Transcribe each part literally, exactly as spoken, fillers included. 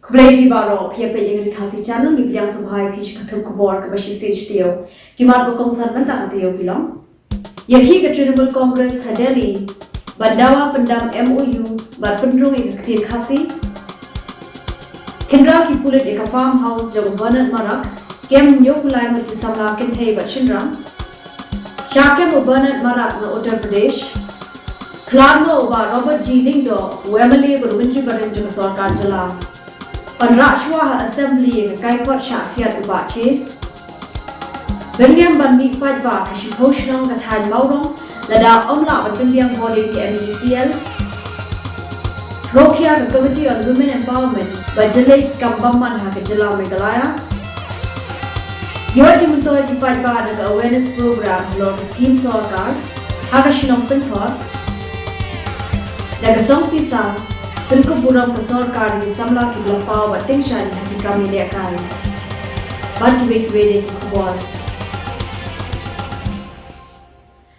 Khublei ïa phi baroh, phi ïa peit ïa ka Khasi Channel, ngi pdiang sngewbha ïa phi sha ka thut khubor kaba shisien sha taïew. Ki mat ba kongsan mynta ka taïew ki long: Ïakhih ka Trinamool Congress ha Delhi ban dawa pyndam M O U bad pynrung ïa ka ktien Khasi. Khynra ki pulit ïa ka farmhouse jong u Bernard Marak, kem hynñiew phew lai ngut ki samla kynthei bad shynrang. Shah kem u Bernard Marak na Uttar Pradesh. Khlad noh u Bah Robert G Lyngdoh, u M L A bad u Myntri Barim jong ka sorkar jylla. Wanrah shuwa ha Assembly ïa ka kaikhot shah siat u Bah Che. Byrngem ban mih paidbah ha shiphew shnong ka thaiñ Mawrong lada ym lah ban pynbiang bording ka M E C L. Sngewkhia ka Committee on Women Empowerment ba jyllei ki kam bymman ha ka jylla Meghalaya. Ïoh jingmyntoi ki paidbah na ka awareness program halor ka skim sorkar ha ka shnong Pynthor. Da ka song pisa, pynkup burom ka sorkar ïa ki samla kiba la paw bad tyngshaiñ ha ki kam ïalehkai. Bad kiwei kiwei de ki khubor.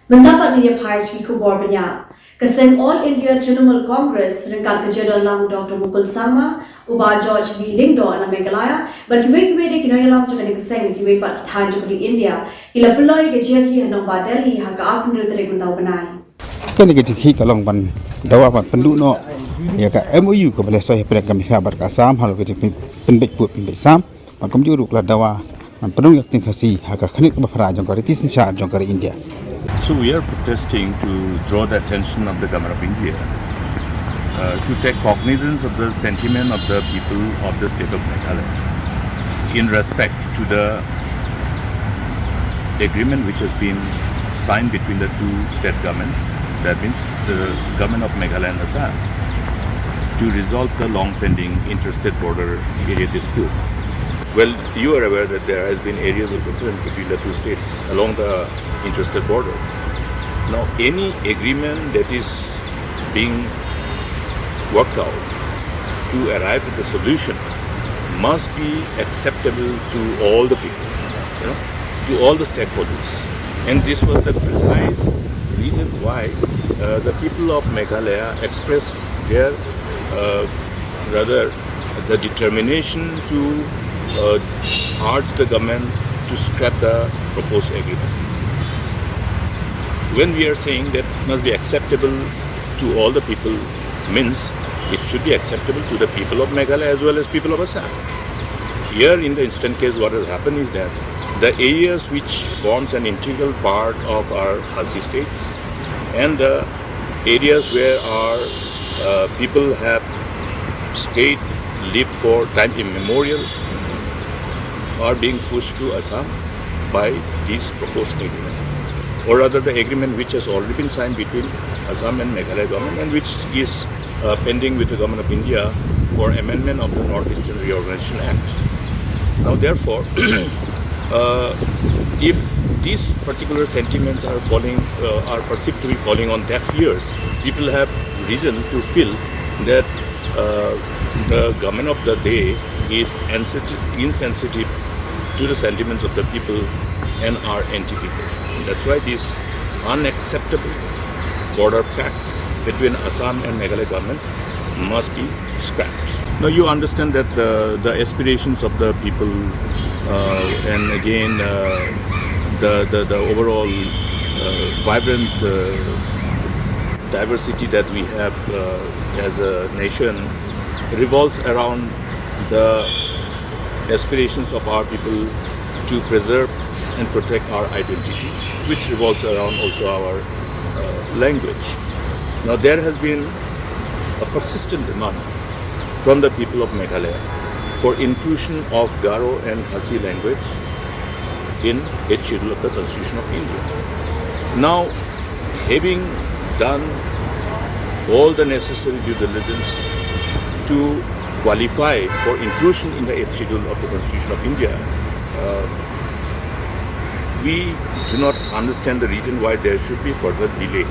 Mynta pat ngin ïa phai sha ki khubor bniah. Ka seng All India Trinamool Congress ryngkat ka jingdon lang Doctor Mukul Sangma, u Bah George V Lyngdoh na Meghalaya bad kiwei kiwei de ki nongïalam jong kane ka seng, kiwei pat ki thaiñ jong ka ri India, ki la pynlong ïa ka jingïakhih ha nongbah Delhi ha ka arphew hynriew tarik mynta u bnai. Kane ka jingïakhih ka long ban dawa ban pynduh noh ïa ka M O U kaba la soi hapdeng ka Meghalaya bad ka Assam halor ka jingpynbeit pud pynbeit sam, bad kumjuh ruh ka la dawa ban pynrung ïa ka ktien Khasi ha ka khyrnit kaba phra jong ka riti synshar jong ka ri India. So we are protesting to draw the attention of the Government of India, uh, to take cognizance of the sentiment of the people of the state of Meghalaya in respect to the agreement which has been signed between the two state governments, that means the government of Meghalaya and Assam, to resolve the long pending interstate border area dispute. Well, you are aware that there has been areas of difference between the two states along the interstate border. Now, any agreement that is being worked out to arrive at a solution must be acceptable to all the people, you know, to all the stakeholders. And this was the precise reason why, uh, the people of Meghalaya expressed their, uh, rather, the determination to, uh, urge the government to scrap the proposed agreement. When we are saying that must be acceptable to all the people, means it should be acceptable to the people of Meghalaya as well as people of Assam. Here in the instant case, what has happened is that the areas which forms an integral part of our Khasi states and the areas where our, uh, people have stayed, lived for time immemorial, are being pushed to Assam by this proposed agreement, or rather the agreement which has already been signed between Assam and Meghalaya government and which is, uh, pending with the Government of India for amendment of the Northeastern Reorganization Act. Now, therefore, uh, if these particular sentiments are falling, uh, are perceived to be falling on deaf ears, people have reason to feel that, uh, the government of the day is insensi-, insensitive to the sentiments of the people and are anti-people. That's why this unacceptable border pact between Assam and Meghalaya government must be scrapped. Now you understand that the, the aspirations of the people, uh, and again, uh, the, the, the overall, uh, vibrant, uh, diversity that we have, uh, as a nation revolves around the aspirations of our people to preserve and protect our identity, which revolves around also our, uh, language. Now, there has been a persistent demand from the people of Meghalaya for inclusion of Garo and Khasi language in Eighth Schedule of the Constitution of India. Now, having done all the necessary due diligence to qualify for inclusion in the Eighth Schedule of the Constitution of India, uh, we do not understand the reason why there should be further delay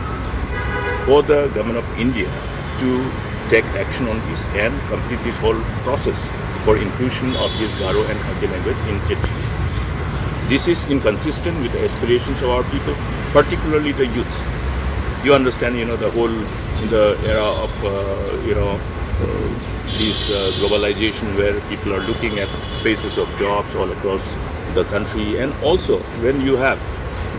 for the Government of India to take action on this and complete this whole process for inclusion of this Garo and Khasi language in Eighth Schedule. This is inconsistent with the aspirations of our people, particularly the youth. You understand, you know, the whole, in the era of, uh, you know, uh, This uh, globalization where people are looking at spaces of jobs all across the country, and also when you have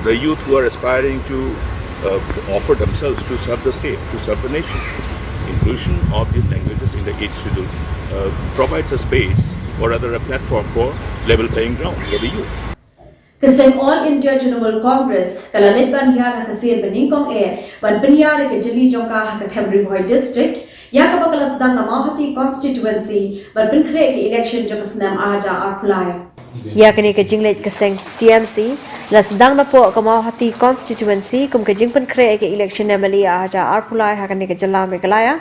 the youth who are aspiring to uh, offer themselves to serve the state, to serve the nation, inclusion of these languages in the eighth schedule uh, provides a space, or rather a platform, for level playing ground for the youth. Ka seng All India Trinamool Congress ka la leit ban hiar ha ka sien ba nyngkong eh ban pynïar ïa ka jylli jong ka ha ka them Ri Bhoi District, ïa kaba ka la sdang na Mawhati Constituency ban pynkhreh ïa ka election jong ka snem ar hajar arphew lai. Ïa kane ka jingleit ka seng T M C la sdang napoh ka Mawhati Constituency kum ka jingpynkhreh ïa ka election M L A ar hajar arphew lai ha kane ka jylla Meghalaya,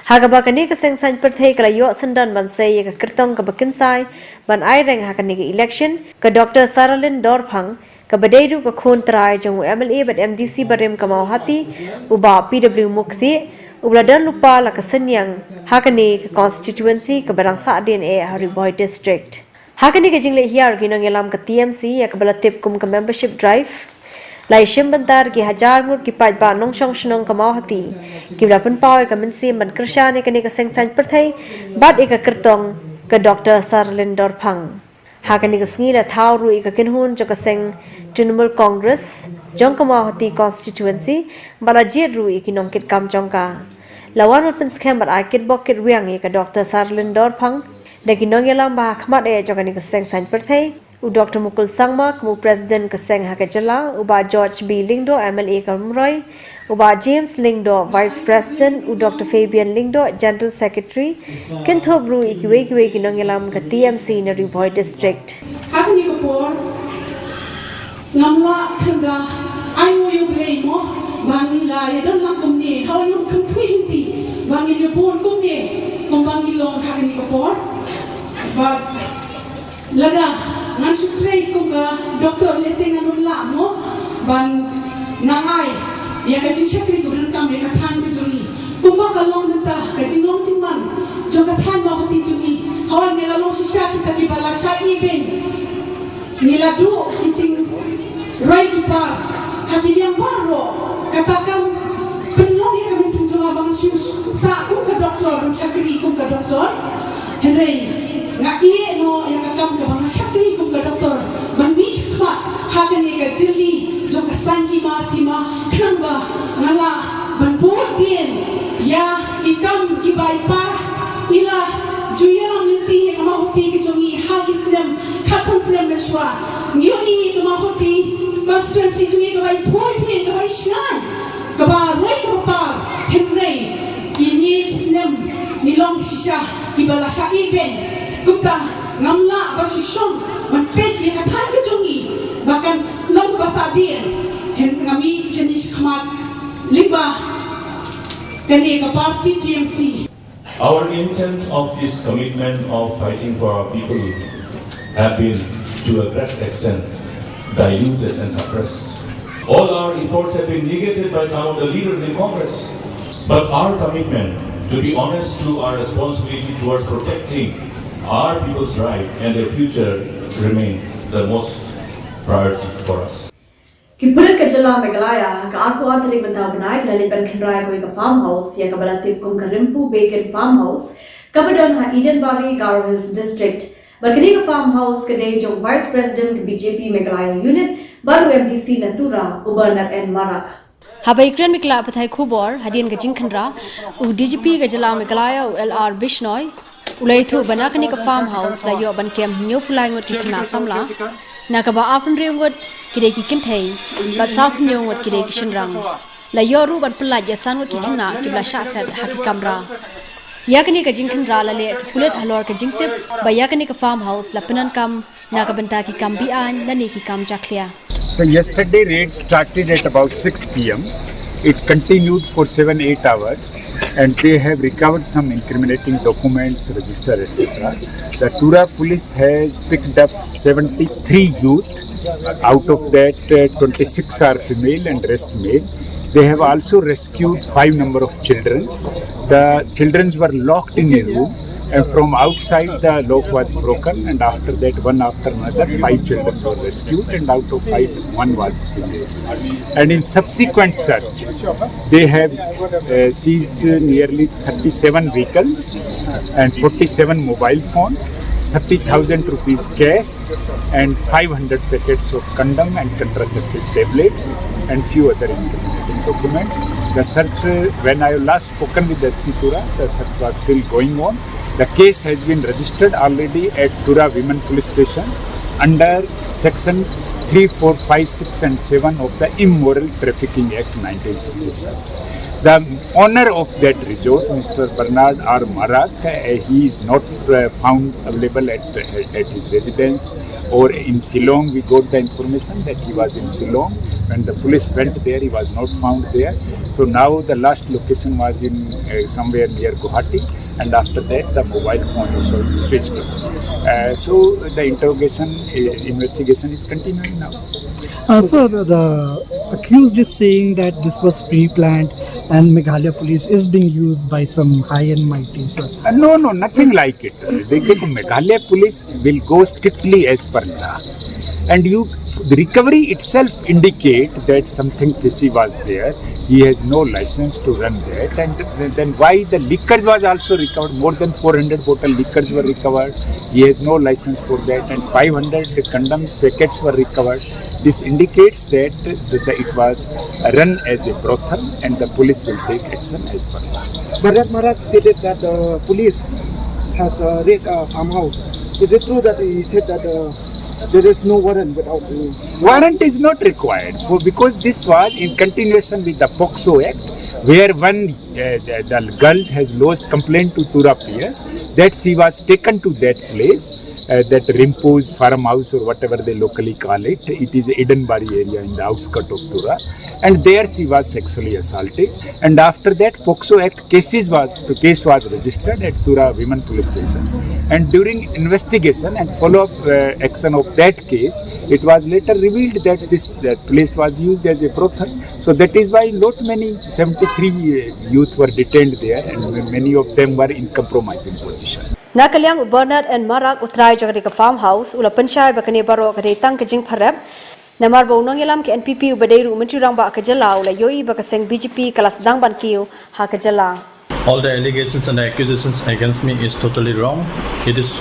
ha kaba kane ka seng saiñ pyrthei ka la ïoh syndon ban sei ïa ka kyrtong kaba kynsai ban aireng ha kane ka election, ka Doctor Saralin Dorphang, kaba dei ruh ka khun trai jong u M L A bad M D C barim ka Mawhati, u Bah P W Mukthiah, uba la don lypa la ka synñiang ha kane ka constituency kaba dang sahdien eh ha Ri Bhoi District. Ha kane ka jingleit hiar ki nongïalam ka T M C ïa kaba la tip kum ka membership drive, la ïashim bynta da ki hajar ngut ki paidbah nongshong shnong ka Mawhati, kiba la pynpaw ïa ka mynsiem ban kyrshan ïa kane ka seng saiñ pyrthei bad ïa ka kyrtong ka Doctor Saralin Dorphang. Ha kane ka sngi la thaw ruh ïa ka kynhun jong ka seng Trinamool Congress jong ka Mawhati Constituency bad la jied ruh ïa ki nongkitkam jong ka. La wan ban pynskhem bad ai kitbok kitrwiang ïa ka Doctor Saralin Dorphang da ki nongïalam ba ha khmat eh jong kane ka seng saiñ pyrthei, u Doctor Mukul Sangma kum u President ka seng ha ka jylla, u Bah George B Lyngdoh, M L A ka Umroi, u Bah James Lyngdoh, Vice President, u Doctor Fabian Lyngdoh, General Secretary, kynthup ruh ïa kiwei kiwei ki nongïalam ka T M C na Ri Bhoi District. Ha kane ka por ngam lah tang da ai nguh ïa U Blei mo ba ngi la ïa don lang kumne, ha u ïa kynpui inti ba ngi ïa bun kumne, kum ba ngi long ha kane ka por. Ba lada ngan shu trei kum ka doktor, lehse ngan ym lah mo ban nang ai ïa ka jingshakri kaba donkam ïa ka thaiñ ka jong ngi. Kumba ka long mynta ka jinglong jingman jong ka thaiñ Mawhati jong ngi. Hawai ngi la long shisha kita kiba la shah ibeiñ. Ngi la duh ki jingroi ki par ha ki liang baroh. Kata kam pynlong ïa ka mynsiem jong nga ba ngan shu sah kum ka doktor, ban shakri kum ka doktor. Hynrei nga ïeh noh ïa ka kam kaba nga shakri kum ka doktor ban mih shakhmat ha kane ka jylli jong ka saiñ hima sima, khnang ba nga lah ban bud dien ïa ki kam kiba i pa i la ju ïalam lynti ïa ka Mawhati ka jong ngi ha ki snem khatsan snem mynshuwa. Ngi ïohi ka Mawhati constituency jong ngi kaba i poi poi, kaba i shngaiñ, kaba roi kaba par, hynrei kine ki snem ngi long shisha kiba la shah ibeiñ. Kumta ngam lah ban shu shong ban peit ïa ka thaiñ ka jong ngi ba kan long kaba sahdien. Hynrei nga mih shane shakhmat lyngba kane ka party T M C. Our intent of this commitment of fighting for our people have been to a great extent diluted and suppressed. All our efforts have been negated by some of the leaders in Congress. But our commitment to be honest to our responsibility towards protecting our people's right and their future remain the most priority for us. Ki pulit ka jylla Meghalaya ha ka arphew ar tarik mynta u bnai ki la leit ban khynra ïa kawei ka farmhouse ïa kaba la tip kum ka Rympu Bacon Farmhouse, kaba don ha Edenbari, Garo Hills District. Bad kane ka farmhouse ka dei jong Vice President ka B J P Meghalaya Unit bad u M D C na Tura, u Bernard N Marak. Haba ïakren bad ki lad pathai khubor hadien ka jingkhynra, u D G P ka jylla Meghalaya, u L R Bishnoi, u la ïathuh ba na kane ka farmhouse la ïoh ban kem hynñiewphew lai ngut ki khynnah samla, na kaba arphew hynriew ngut ki dei ki kynthei bad sawphew hynñiew ngut ki dei ki shynrang. La ïoh ruh ban pyllait ïa san ngut ki khynnah kiba la shah set ha ki kamra. Ïa kane ka jingkhynra la leh ki pulit halor ka jingtip ba ïa kane ka farmhouse la pyndonkam na ka bynta ki kam be-aiñ lane ki kam jakhlia. So yesterday raid started at about six p m. It continued for seven, eight hours, and they have recovered some incriminating documents, register, et cetera. The Tura police has picked up seventy-three youth. Out of that, uh, twenty-six are female and rest male. They have also rescued five number of children. The children were locked in a room, And from outside, the lock was broken, and after that, one after another, five children were rescued, and out of five, one was female. And in subsequent search, they have uh, seized nearly thirty-seven vehicles and forty-seven mobile phone, thirty thousand rupees cash, and five hundred packets of condom and contraceptive tablets, and few other incriminating documents. The search, uh, when I last spoken with S P Tura, the search was still going on. The case has been registered already at Tura Women Police Station under section three, four, five, six and seven of the Immoral Trafficking Act nineteen fifty-six. The owner of that resort, Mister Bernard R Marak, uh, he is not uh, found available at, at his residence or in Shillong. We got the information that he was in Shillong. When the police went there, he was not found there. So now the last location was in uh, somewhere near Guwahati, and after that the mobile phone is switched off. Uh, so the interrogation, uh, investigation is continuing now. Uh, sir, the accused is saying that this was pre-planned and Meghalaya police is being used by some high and mighty, sir. Uh, no, no, nothing like it. They, they, Meghalaya police will go strictly as per law. And you, the recovery itself indicate that something fishy was there. He has no license to run that. And then why the liquors was also recovered? More than four hundred bottle liquors were recovered. He has no license for that. And five hundred condoms packets were recovered. This indicates that, that it was run as a brothel and the police will take action as per law. Bernard Marak stated that the police has uh, raided a farmhouse. Is it true that he said that uh, there is no warrant without? Uh, Warrant is not required for, because this was in continuation with the POCSO Act, where one uh, the, the girl has lodged complaint to Tura P S that she was taken to that place, uh, that Rimpo's farmhouse or whatever they locally call it. It is Edenbari area in the outskirts of Tura, and there she was sexually assaulted. And after that, POCSO Act cases was the case was registered at Tura Women Police Station, and during investigation and follow-up uh, action of that case, it was later revealed that this that place was used as a brothel. So that is why not many seventy-three youth were detained there, and many of them were in compromising position. Na ka liang u Bernard N Marak, u trai jong ka farmhouse, u la pynshai ba kane baroh ka dei tang ka jingpharep. Namar ba u nongïalam ka N P P uba dei ruh u Myntri Rangbah ka jylla u la ïohi ba ka seng B J P ka la sdang ban kiew ha ka jylla. All the allegations and the accusations against me is totally wrong. It is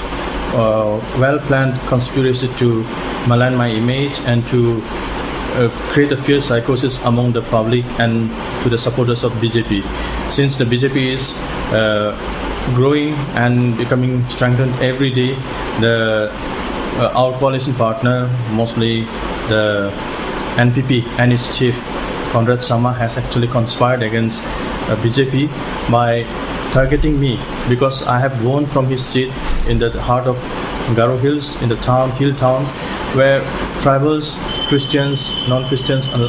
a well planned conspiracy to malign my image and to uh, create a fear psychosis among the public and to the supporters of B J P. Since the B J P is uh, growing and becoming strengthened every day, the uh, our coalition partner, mostly the N P P and its chief Conrad Sangma, has actually conspired against uh, B J P by targeting me because I have won from his seat in the heart of Garo Hills, in the town, hill town, where tribals, Christians, non-Christians, and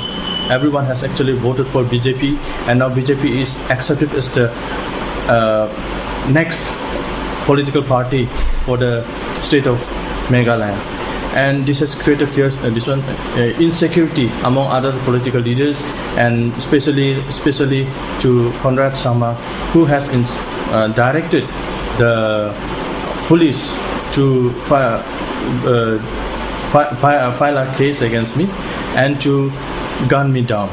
everyone has actually voted for B J P, and now B J P is accepted as the uh, next political party for the state of Meghalaya. And this has created fears, uh, this one, uh, insecurity among other political leaders, and especially, especially to Conrad Sangma, who has in, uh, directed the police to file, uh, fi- fi- uh, file a case against me and to gun me down.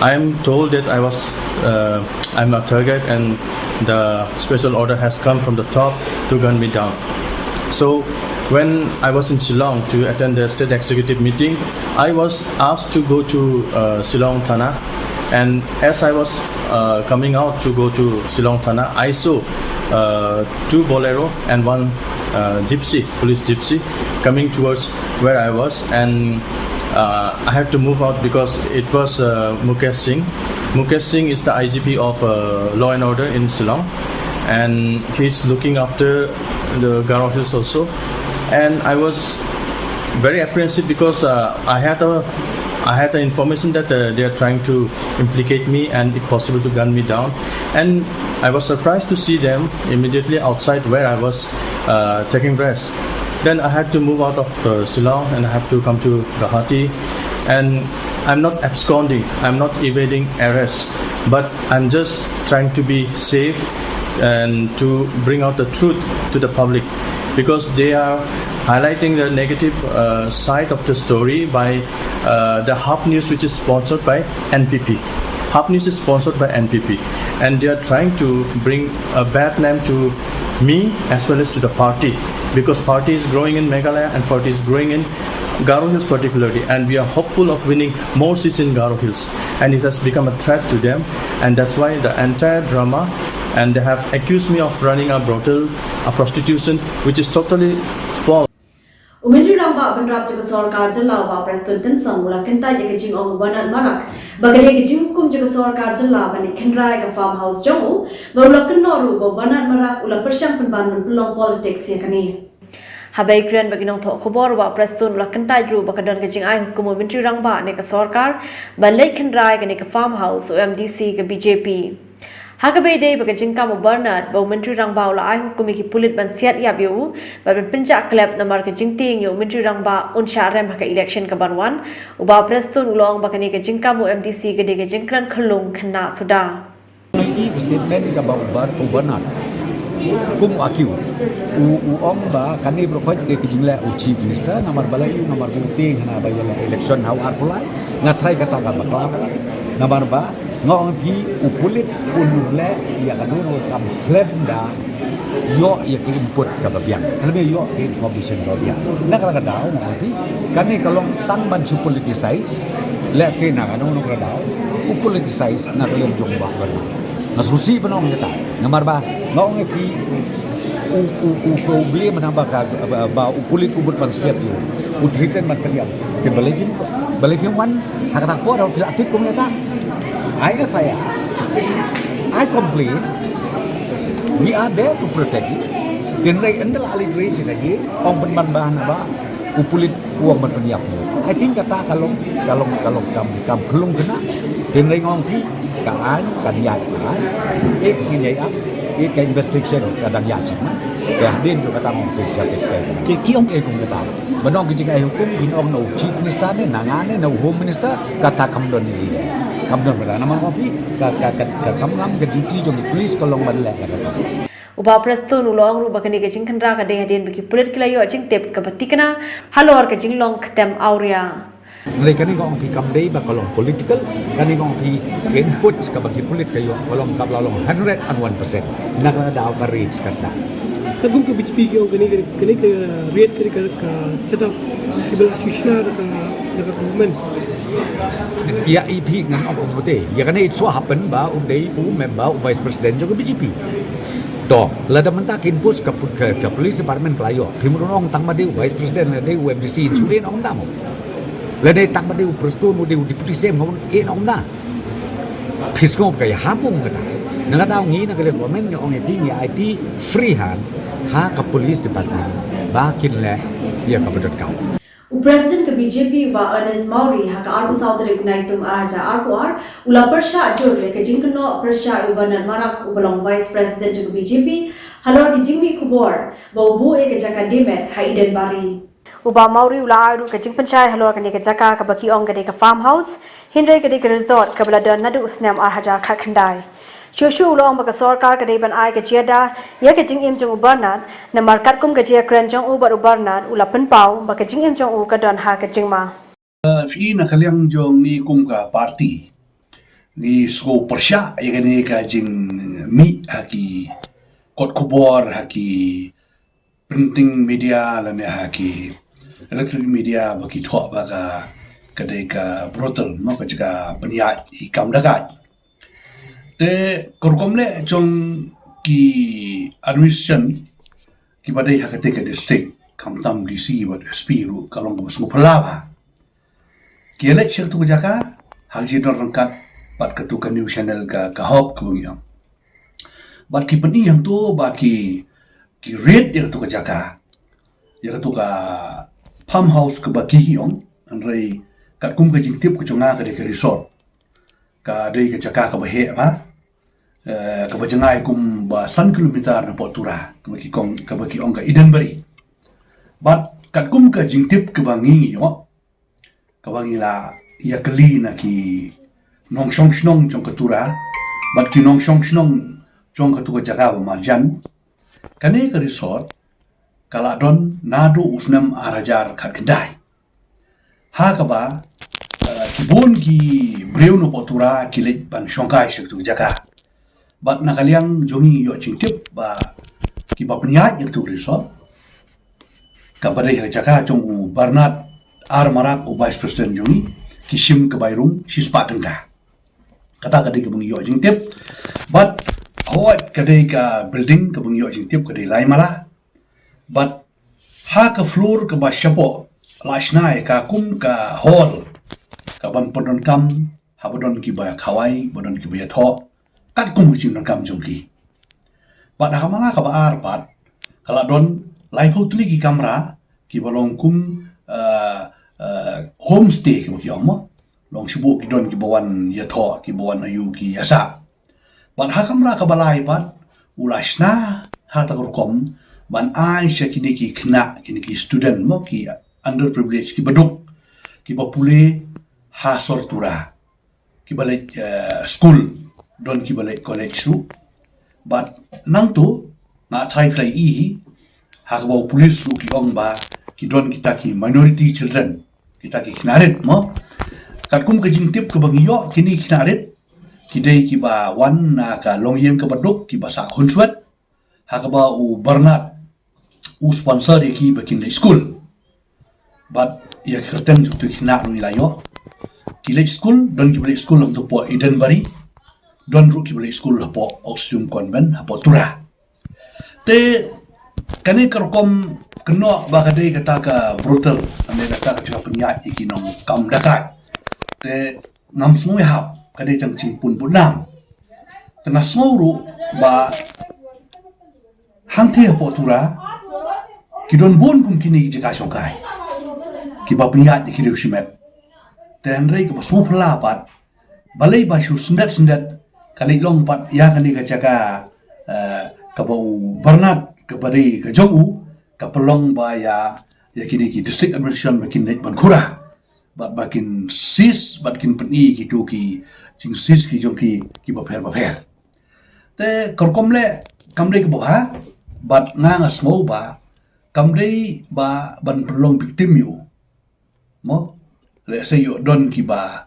I am told that I was, uh, I'm a target, and the special order has come from the top to gun me down. So when I was in Shillong to attend the state executive meeting, I was asked to go to uh, Shillong Thana, and as I was uh, coming out to go to Shillong Thana, I saw uh, two Bolero and one uh, gypsy, police gypsy, coming towards where I was, and uh, I had to move out because it was uh, Mukesh Singh. Mukesh Singh is the I G P of uh, law and order in Shillong, and he's looking after the Garo Hills also. And I was very apprehensive because uh, I had a I had the information that uh, they are trying to implicate me and, if possible, to gun me down. And I was surprised to see them immediately outside where I was uh, taking rest. Then I had to move out of uh, Shillong and I have to come to Guwahati. And I'm not absconding, I'm not evading arrest, but I'm just trying to be safe and to bring out the truth to the public, because they are highlighting the negative uh, side of the story by uh, the Hub News, which is sponsored by N P P. Hub News is sponsored by N P P, and they are trying to bring a bad name to me as well as to the party, because party is growing in Meghalaya and party is growing in Garo Hills particularly, and we are hopeful of winning more seats in Garo Hills, and it has become a threat to them, and that's why the entire drama, and they have accused me of running a brothel, a prostitution, which is totally false. U Myntri Rangbah Bynrap jong ka sorkar jylla u Bah Prestone Tynsong u la kyntait ïa ka jingong u Bernard Marak ba ka dei ka jinghukum jong ka sorkar jylla ban leit khynra ïa ka farmhouse jong u, bad u la kynnoh ruh ba u Bernard Marak u la pyrshang pynban ban pynlong politics ïa kane. Haba kren bad ki nongthoh khubor, u Bah Prestone u la kyntait ruh ba ka don ka jingai hukum u Myntri Rangbah ne ka sorkar ban leit khynra ïa kane ka farmhouse u M D C ka B J P. Ha kaba ïadei bad ka jingkam u Bernard ba u Myntri Rangbah u la ai hukum ïa ki pulit ban siat ïap ïa u bad ban pynjah klep namar ka jingtieng ïa u Myntri Rangbah un shah rem ha ka election kaban wan, u Bah Prestone u la ong ba kane ka jingkam u M D C ka dei ka jingkren khyllung khynnah suda. Ngi i ka statement kaba u Ber-, u Bernard kum u accuse. U, u ong ba kane baroh ka dei ka jingleh u Chief Minister, namar balei, namar ba u tieng hana ba ïaleh election ha u arphew lai. Nga tharai kata ka bakla palat. Namar ba nga ong phi, u pulit un leh ïa kano kano ka kam khlem da ïoh ïa ka input kaba biang, khlem ïoh ka information kaba biang. Na kata ka daw nga ong phi, kane ka long tang ban shu politicize. Let's say na kano kano ka daw u politicize na ka liang jong u Bah Bernard. Nga sngewsih ban ong kata. Namar ba nga ong ïa phi, u, u, u, u blame namar ba ka, ba, ba u pulit u bud ban siat ïa u, u threaten ban pynïap. Te balei phi, balei phi wan ha kata ka por, phi la tip kum kata. I F I R, I complain. We are there to protect you. Hynrei ynda la leit rei phi na ye, ong pynban ba hana ba u pulit u ong ban pynïap. I think kata ka long, ka long, ka long kam, kam khyllung khynnah. Hynrei nga ong phi, ka aiñ kan ïaid, ka aiñ. Eh, ngin ïaid ap, eh, ka investigation ka dang ïaid shim. Te hadien jong kata nga ong phi sa tip ka. Ki, ki ong eh kum kata. Ban ong ki jingai hukum, kin ong na u Chief Minister ne, na nga ne, na u Home Minister, kata kam don ïa i. Kam don bynta namar nga ong phi, ka, ka, ka, ka kam ngam ka duty jong ki police ka long ban leh kata. U Bah Prestone u la ong ruh ba kane ka jingkhynra ka dei hadien ba ki pulit ki la ïoh jingtip kaba thikna halor ka jinglong ktem awria. Hynrei kane nga ong phi kam dei ba ka long political, kane nga ong phi ka input kaba ki pulit ka ïoh ka long kaba la long hundred and one percent. Na ka daw ka raid ka sdang. Te kum ka B J P ki ong kane, kane, kane ka raid, kane ka, ka set up kiba la shu shna da ka, da ka government. Ïa i phi ngan ong kumne. Ïa kane it so happen ba u dei u member, u vice president jong ka B J P. To, lada mynta kin pus ka pu-, ka, ka police department ka la ïoh. Phi mut ong tang ma dei u vice president, lada dei u M D C, in shu dei ong tang mo. Lada dei tang ma dei u Prestone, u dei u deputy C M, in ong tang. Phi sngew ka ïa ha bung kata. Na ka daw ngi na ka liang government ngi ong ïa phi ngi aiti free hand ha ka police department ba kin leh ïa kaba donkam. U President ka B J P u Bah Ernest Mawrie ha ka arphew saw tarik u Naitung ar hajar arphew ar u la pyrshah jur ïa ka jingkynnoh pyrshah ïa u Bernard Marak uba long Vice President jong ka B J P halor ka jingmih khubor ba u buh ïa ka jaka diemet ha Edenbari. U Bah Mawrie u la ai ruh ka jingpynshai halor kane ka jaka kaba ki ong ka dei ka farmhouse, hynrei ka dei ka resort kaba la don naduh u snem ar hajar khatkhyndai. Shuh shuh u la ong ba ka sorkar ka dei ban ai ka jingïada ïa ka jingim jong u Bernard, namar katkum ka jingïakren jong u bad u Bernard u la pynpaw ba ka jingim jong u ka don ha ka jingma. Uh, phi na ka liang jong ngi kum ka party ngi sngew pyrshah ïa kane ka jingmih ha ki kot khubor, ha ki printing media lane ha ki electronic media ba ki thoh ba ka, ka dei ka brothel, mo, ka jaka pynïaid i kam dakaid. Te ka rukom leh jong ki administration kiba dei ha kata ka district, khamtam D C bad S P ruh ka long kaba sngewphylla bha. Ki ïaleh sha katu ka jaka ha ka jingdon ryngkat bad katu ka news channel ka, ka Hope kaba ngi ong. Bad ki pyni hangto ba ki, ki raid ïa katu ka jaka, ïa katu ka farmhouse kaba ki ong, hynrei katkum ka jingtip ka jong nga ka dei ka resort. Ka dei ka jaka kaba heh bha, eh, kaba jngai kumba san kilometer napoh Tura, kaba ki kong, kaba ki ong ka Edenbari. Bad katkum ka jingtip kaba ngi ïoh, kaba ngi la ïakylli na ki nongshong shnong jong ka Tura bad ki nongshong shnong jong katu ka jaka ba marjan, kane ka resort ka la don naduh u snem ar hajar khatkhyndai. Ha kaba, eh, ki bun ki briew na poh Tura ki leit ban shongkai sha katu ka jaka. Bad na ka liang jong ngi ïoh jingtip ba kiba pynïaid ïa katu ka resort, kaba dei ha ka jaka jong u Bernard R Marak, u Vice President jong ngi, ki shim ka bai rung shispah tyngka. Kata ka dei kaba ngi ïoh jingtip. Bad hooid ka dei ka building kaba ngi ïoh jingtip ka dei lai mala. Bad ha ka floor kaba shapoh la shna ïa ka kum ka hall, kaban pyndonkam haba don kiba khawai, ba don kiba ïathoh, katkum ka jingdonkam jong ki. Bad ha ka mala kaba ar pat ka la don laiphew tylli ki kamra kiba long kum, eh, eh, homestay kiba ki ong mo. Long shu buh ki don kiba wan ïathoh, kiba wan ayu ki ïasah. Bad ha kamra kaba lai pat u la shna ha kata ka rukom ban ai sha kine ki khynnah, kine ki student mo, ki underprivileged, kiba duk, kiba pule ha sor Tura, kiba leit, eh, skul, don kiba leit college ruh. Bad nangtu nga tharai phi la ïohi hi ha kaba u police ruh ki ong ba ki don kita ki minority children, kita ki khynnah rit mo. Katkum ka jingtip kaba ngi ïoh, kine ki khynnah rit ki dei kiba wan na ka longïing kaba duk, kiba sah khunswet. Ha kaba u Bernard u sponsor ïa ki ba kin leit skul. Bad ïa ki kyrteng jong ki khynnah ruh ngi la ïoh. Ki leit skul, don kiba leit skul hapoh Edenbari, don ruh kiba leit skul hapoh Oxfam Convent hapoh Tura. Te kane ka rukom kynnoh ba ka dei kata ka brothel, ka dei kata ka jaka pynïaid ïa ki nongkam dakaid. Te ngam sngew ïahap, ka dei tang jingpun budnam. Te nga sngew ruh ba hangtei hapoh Tura ki don bun kum kine ki jaka shongkai kiba pynïaid ïa ki riew shimet. Te hynrei kaba sngewphylla pat, balei ba shu syndet syndet ka leit long pat ïa kane ka jaka, eh, kaba u Bernard, kaba dei ka jong u, ka pynlong ba ïa, ïa kine ki district administration ba kin leit ban khura, bad ba kin seize, bad kin pyni kitu ki jingseize ki jong ki, kiba pher bapher. Te ka rukom leh kam dei kaba bha, bad nga nga sngew ba kam dei ba ban pynlong victim ïa u. Mo, lehse ïoh don kiba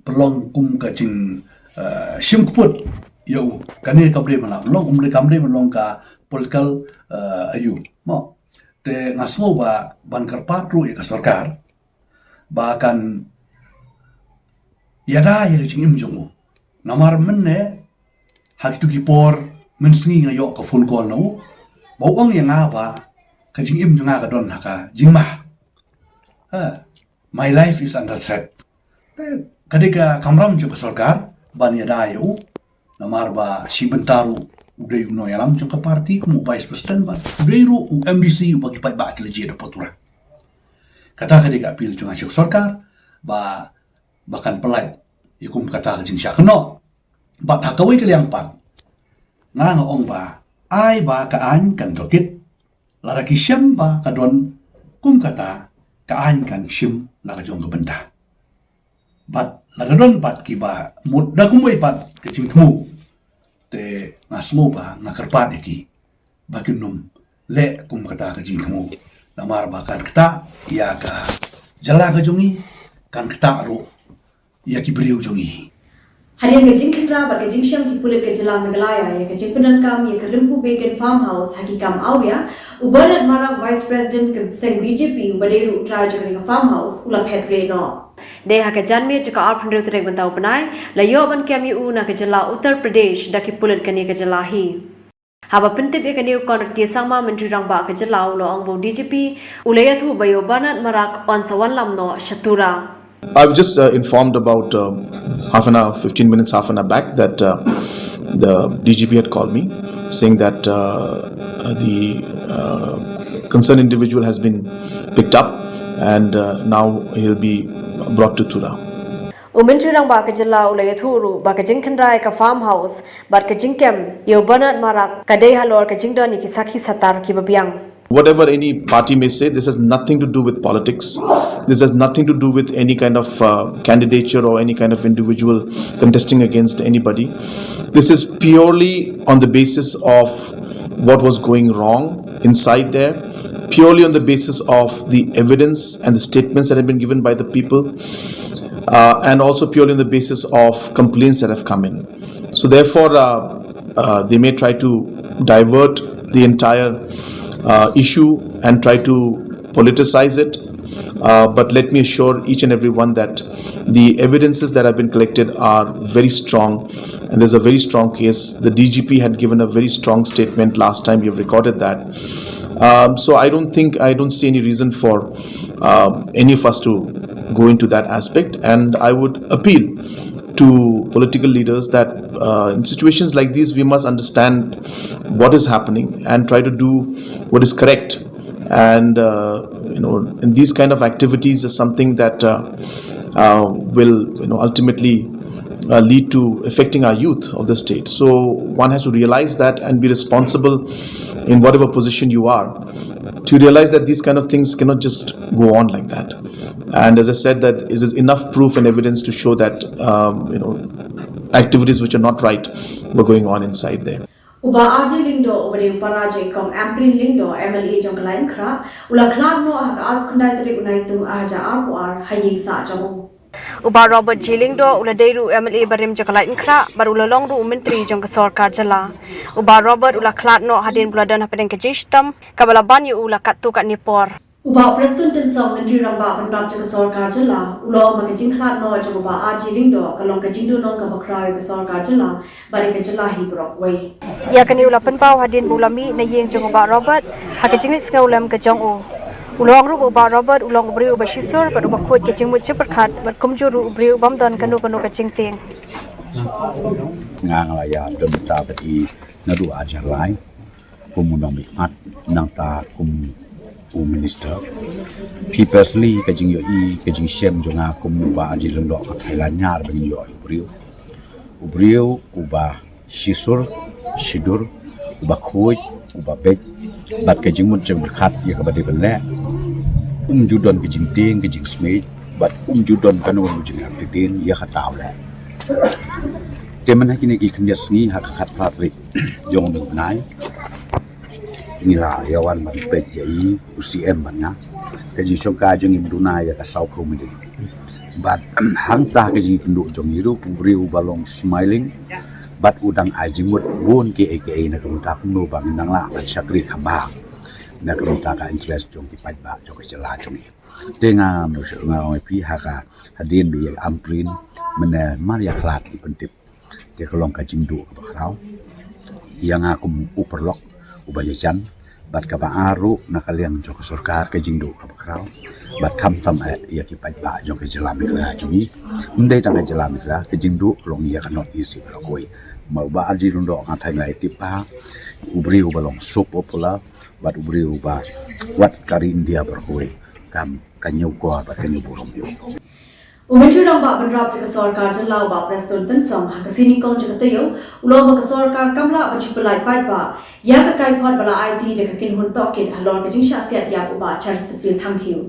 pynlong kum ka jing, eh, shim kput ïa u. Kane kam dei ban long, um dei, kam dei ban long ka political, eh, ayu. Mo, te nga sngew ba ban kyrpad ruh ïa ka sorkar ba kan ïada ïa ka jingim jong u. Namar mynne ha kitu ki por mynsngi nga ïoh ka phone call na u ba u ong ïa nga ba ka jingim jong nga ka don ha ka jingma. Ha, my life is under threat. Te ka dei ka kamram jong ka sorkar ban ïada ïa u. Namar ba shi bynta ruh u dei u nongïalam jong ka party kum u vice president, bad u dei ruh u M D C uba ki paidbah ki la jied hapoh Tura. Kata ka dei ka appeal jong nga sha ka sorkar ba, ba kan pyllait ïa kum kata ka jingshah kynnoh. Bad ha kawei ka liang pat nga nga ong ba ai ba ka aiñ kan tohkit, lada ki shem ba ka don kum kata, ka aiñ kan shim la ka jong ka bynta. Bad lada don pat kiba mut da kumwei pat ka jingthmu, te nga sngew ba nga kyrpad ïa ki ba kin ym leh kum kata ka jingthmu. Namar ba kan ktah ïa ka jylla ka jong ngi, kan ktah ruh ïa ki briew jong ngi. Hadien ka jingkhynra bad ka jingshem ki pulit ka jylla Meghalaya ïa ka jingpyndonkam ïa ka Rimpu Beacon Farmhouse ha ki kam awria, u Bernard Marak, Vice President ka seng B J P, uba dei ruh u trai jong kane ka farmhouse, u la phet rieh noh. Dei ha ka janmiet jong ka arphew hynriew tarik mynta u bnai, la ïoh ban kem ïa u na ka jylla Uttar Pradesh da ki pulit kane ka jylla hi. Haba pyntip ïa kane, u Conrad K Sangma, Myntri Rangbah ka jylla, u la ong ba u D G P u la ïathuh ba ïa u Bernard Marak un sa wanlam noh sha Tura. I was just uh, informed about uh, half an hour, fifteen minutes, half an hour back that uh, the D G P had called me saying that uh, the uh, concerned individual has been picked up and uh, now he'll be brought to Tura. U Myntri Rangbah ka jylla u la ïathuh ruh ba ka jingkhynra ïa ka farmhouse bad ka jingkem ïa u Bernard Marak ka dei halor ka jingdon ïa ki sakhi satar kiba biang. Whatever any party may say, this has nothing to do with politics. This has nothing to do with any kind of uh, candidature or any kind of individual contesting against anybody. This is purely on the basis of what was going wrong inside there, purely on the basis of the evidence and the statements that have been given by the people, uh, and also purely on the basis of complaints that have come in. So therefore, uh, uh, they may try to divert the entire uh, issue and try to politicize it. Uh, but let me assure each and everyone that the evidences that have been collected are very strong, and there's a very strong case. The D G P had given a very strong statement last time. You've recorded that. Um, so I don't think, I don't see any reason for um, any of us to go into that aspect. And I would appeal to political leaders that uh, in situations like these, we must understand what is happening and try to do what is correct. And uh, you know, and these kind of activities is something that uh, uh, will, you know, ultimately uh, lead to affecting our youth of the state. So one has to realize that and be responsible in whatever position you are, to realize that these kind of things cannot just go on like that. And as I said, that is enough proof and evidence to show that um, you know, activities which are not right were going on inside there. U Bah R J Lyngdoh uba dei u para jong i kong Ampareen Lyngdoh, M L A jong ka Laitumkhrah, u la khlad noh ha ka arphew khyndai tarik u Naitung arhajar arphew ar ha ïing sah jong u. U Bah Robert G Lyngdoh u la dei ruh u M L A barim jong ka Laitumkhrah bad u la long ruh u myntri jong ka sorkar jylla. U Bah Robert u la khlad noh hadien ba u la don hapdeng ka jingshitom kaba la ban ïa u la katto katne por. U Bah Prestone Tynsong, Myntri Rangbah Bynrap jong ka sorkar jylla, u la ong ba ka jingkhlad noh jong u Bah R J Lyngdoh ka long ka jingduhnong kaba khraw ïa ka sorkar jylla bad ïa ka jylla hi baroh kawei. Ïa kane u la pynpaw hadien ba u la mih na ïing jong u Bah Robert ha ka jingleit sngewlem ka jong u. U la ong ruh ba u Bah Robert u long u briew uba shisur bad uba khuid ka jingmut jingpyrkhat bad kumjuh ruh u briew ubym don kano kano ka jingtieng. Nga nga la ïa don mynta bad i naduh arhajar lai kum u nongmihkhmat, nangta kum u minister. Phi personally, ka jingïohi, ka jingshem jong nga kum u Bah R J Lyngdoh, ka thailan ñiar ba ngin ïohi u briew. U briew uba shisur, shidur, uba khuid, uba beit bad ka jingmut jingpyrkhat ïa kaba dei ban leh. Um ju don ka jingtieng, ka jingsmit bad um ju don kano kano ka jingaktieng ïa kata u leh. Te mynta kine ki khyndiat sngi ha ka khatphra tarik jong une u bnai, ngi la ïa wan ban peit ïa i u C M bad nga. Ka jingshongkai jong ngi ba duna ïa ka sawphew minit. Bad hangta ka jingïakynduh jong ngi ruh u briew uba long smiling bad u dang ai jingmut bun kiei kiei na ka bynta kumno ba ngin nang lah ban shakri kham bha na ka bynta ka interest jong ki paidbah jong ka jylla jong ngi. Te nga, nga ong ïa phi, ha ka hadien ba ïa ka Ampareen mynne mar ïa khlad i pyntip. Te ka long ka jingduh kaba khraw ïa nga kum u paralok uba ïajan, bad kaba ar ruh na ka liang jong ka sorkar, ka jingduh kaba khraw bad khamtam eh ïa ki paidbah jong ka jylla Meghalaya jong ngi. Ym dei tang ka jylla Meghalaya, ka jingduh ka long ïa ka North East baroh kawei. Namar u Bah R J Lyngdoh, nga thait nga ïatip ba u briew uba long so popular bad u briew uba wat ka ri India baroh kawei kam ka ñiewkor bad ka ñiewburom ïa u. U Myntri Rangbah Bynrap jong ka sorkar jylla u Bah Prestone Tynsong, ha ka sngi nyngkong jong ka taïew, u la ong ba ka sorkar kam lah ban shu pyllait paidbah ïa ka kaiphod ba la aiti da ka kynhun tohkit halor ka jingshah siat ïap u Bah Charles Stephen Thangkhiew.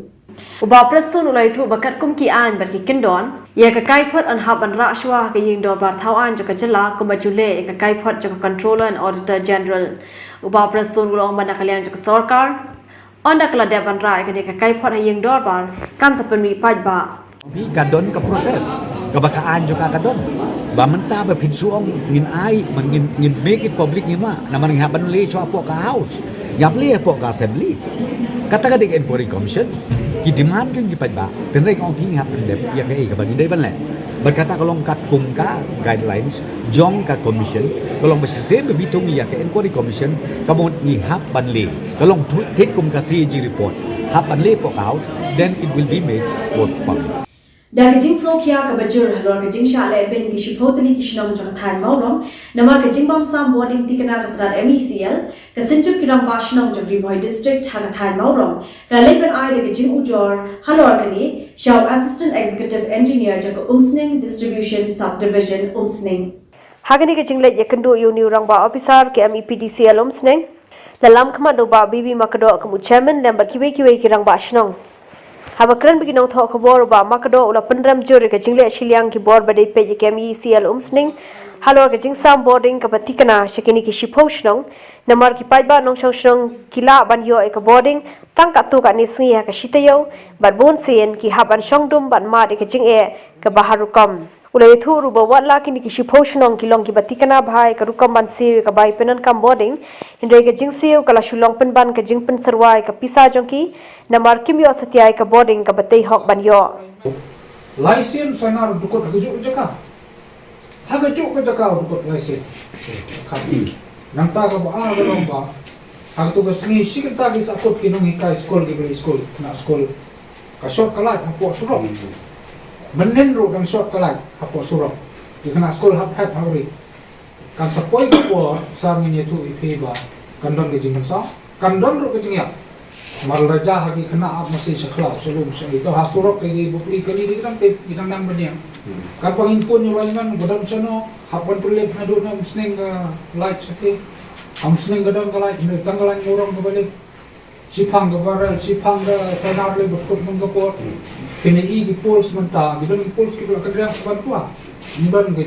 U Bah Prestone u la ïathuh ba katkum ki aiñ bad ki kyndon, ïa ka kaiphod yn hap ban rah shuwa ha ka ïing dorbar thaw aiñ jong ka jylla kumba ju leh ïa ka kaiphod jong ka Controller and Auditor General. U Bah Prestone u la ong ba na ka liang jong ka sorkar, ynda ka la dep ban rah ïa kane ka kaiphod ha ïing dorbar, kan sa pynmih paidbah. Phi, ka don ka process kaba ka aiñ jong ka ka don. Ba mynta ba phin shu ong ngin ai, ngin, ngin make it public, ngim lah, namar ngi hap ban leh shuwa hapoh ka House, ngi hap leh hapoh ka Assembly. Kata ka dei ka Inquiry Commission. Ki demand ki paidbah, tynrai nga ong phi ngi hap ban leh ïa kaei kaba ngi dei ban leh. Bad kata ka long katkum ka guidelines jong ka Commission, ka long ba shisien ba phi thung ïa ka Inquiry Commission, ka mut ngi hap ban leh. Ka long thik kum ka C A G report, hap ban leh hapoh ka House, then it will be made for public. Da ka jingsngewkhia kaba jur halor ka jingshah lehbeiñ ki shiphew tylli ki shnong jong ka thaiñ Mawrong namar ka jingbamsam bonding thikna ka tnad M E C L, ka Synjuk ki Rangbah Shnong jong Ri Bhoi District ha ka thaiñ Mawrong ka la leit ban ai da ka jingujor halor kane sha u Assistant Executive Engineer jong ka Umsning Distribution Subdivision, Umsning. Ha kane ka jingleit ïakynduh ïa une u Rangbah Ophisar ka M E P D C L Umsning, La lam khmat da u Bah B B Makdoh kum u Chairman lem bad kiwei kiwei ki rangbah shnong. Haba kren bad ki nongthoh khubor, u Bah Makdoh u la pynrem jur ïa ka jingleh shiliang ki bor ba dei peit ïa ka M E C L Umsning halor ka jingsam boarding kaba thikna sha kine ki shiphew shnong, namar ki paidbah nongshong shnong ki lah ban ïoh ïa ka boarding tang katto katne sngi ha ka shi taïew, bad bun sien ki hap ban shong dum bad mad ïa ka jingeh kaba har rukom. U la ïathuh ruh ba wat la kine ki shiphew shnong ki long kiba thikna bha ïa ka rukom ban siew ïa ka bai pyndonkam boarding, hynrei ka jingsiew ka la shu long pynban ka jingpynsyrwa ïa ka pisa jong ki, namar kim ïoh satia ïa ka boarding kaba tei hok ban ïoh. Lai sien Sainar u dukut ha kajuh ka jaka. Ha kajuh ka jaka u dukut lai sien. Ka. Nangta kaba ar ka long ba ha kato ka sngi shi kynta ki sahkut ki nonghikai skul, ki ba leit skul, khynnah skul. Ka short ka light hapoh surok. Mynnin ruh dang short ka light hapoh surok. Ki khynnah skul hap hap hap ri. Kan sa poi ka por, sa ngin ïathuh ïa phi ba kan don ka jingmynsaw, kan don ruh ka jingïap. Mar la jia ha ki khynnah ap masi sha khlaw, sha lum, sha ito ha surok, ki bapli kali ki dang tip, ki dang nang bniang. Katba ngin phone ïa u lineman ba don shano, hap ban pynlip naduh na Umsning ka light sha ki. Umsning ka don ka light, hynrei tang ka light Mawrong kaba lip. Shiphang ka Baral, shiphang ka Sainar lei ba dukut man ka por. Kine i ki poles mynta, ki don ki poles kiba la kynriang sa ban kwah. Ym don ka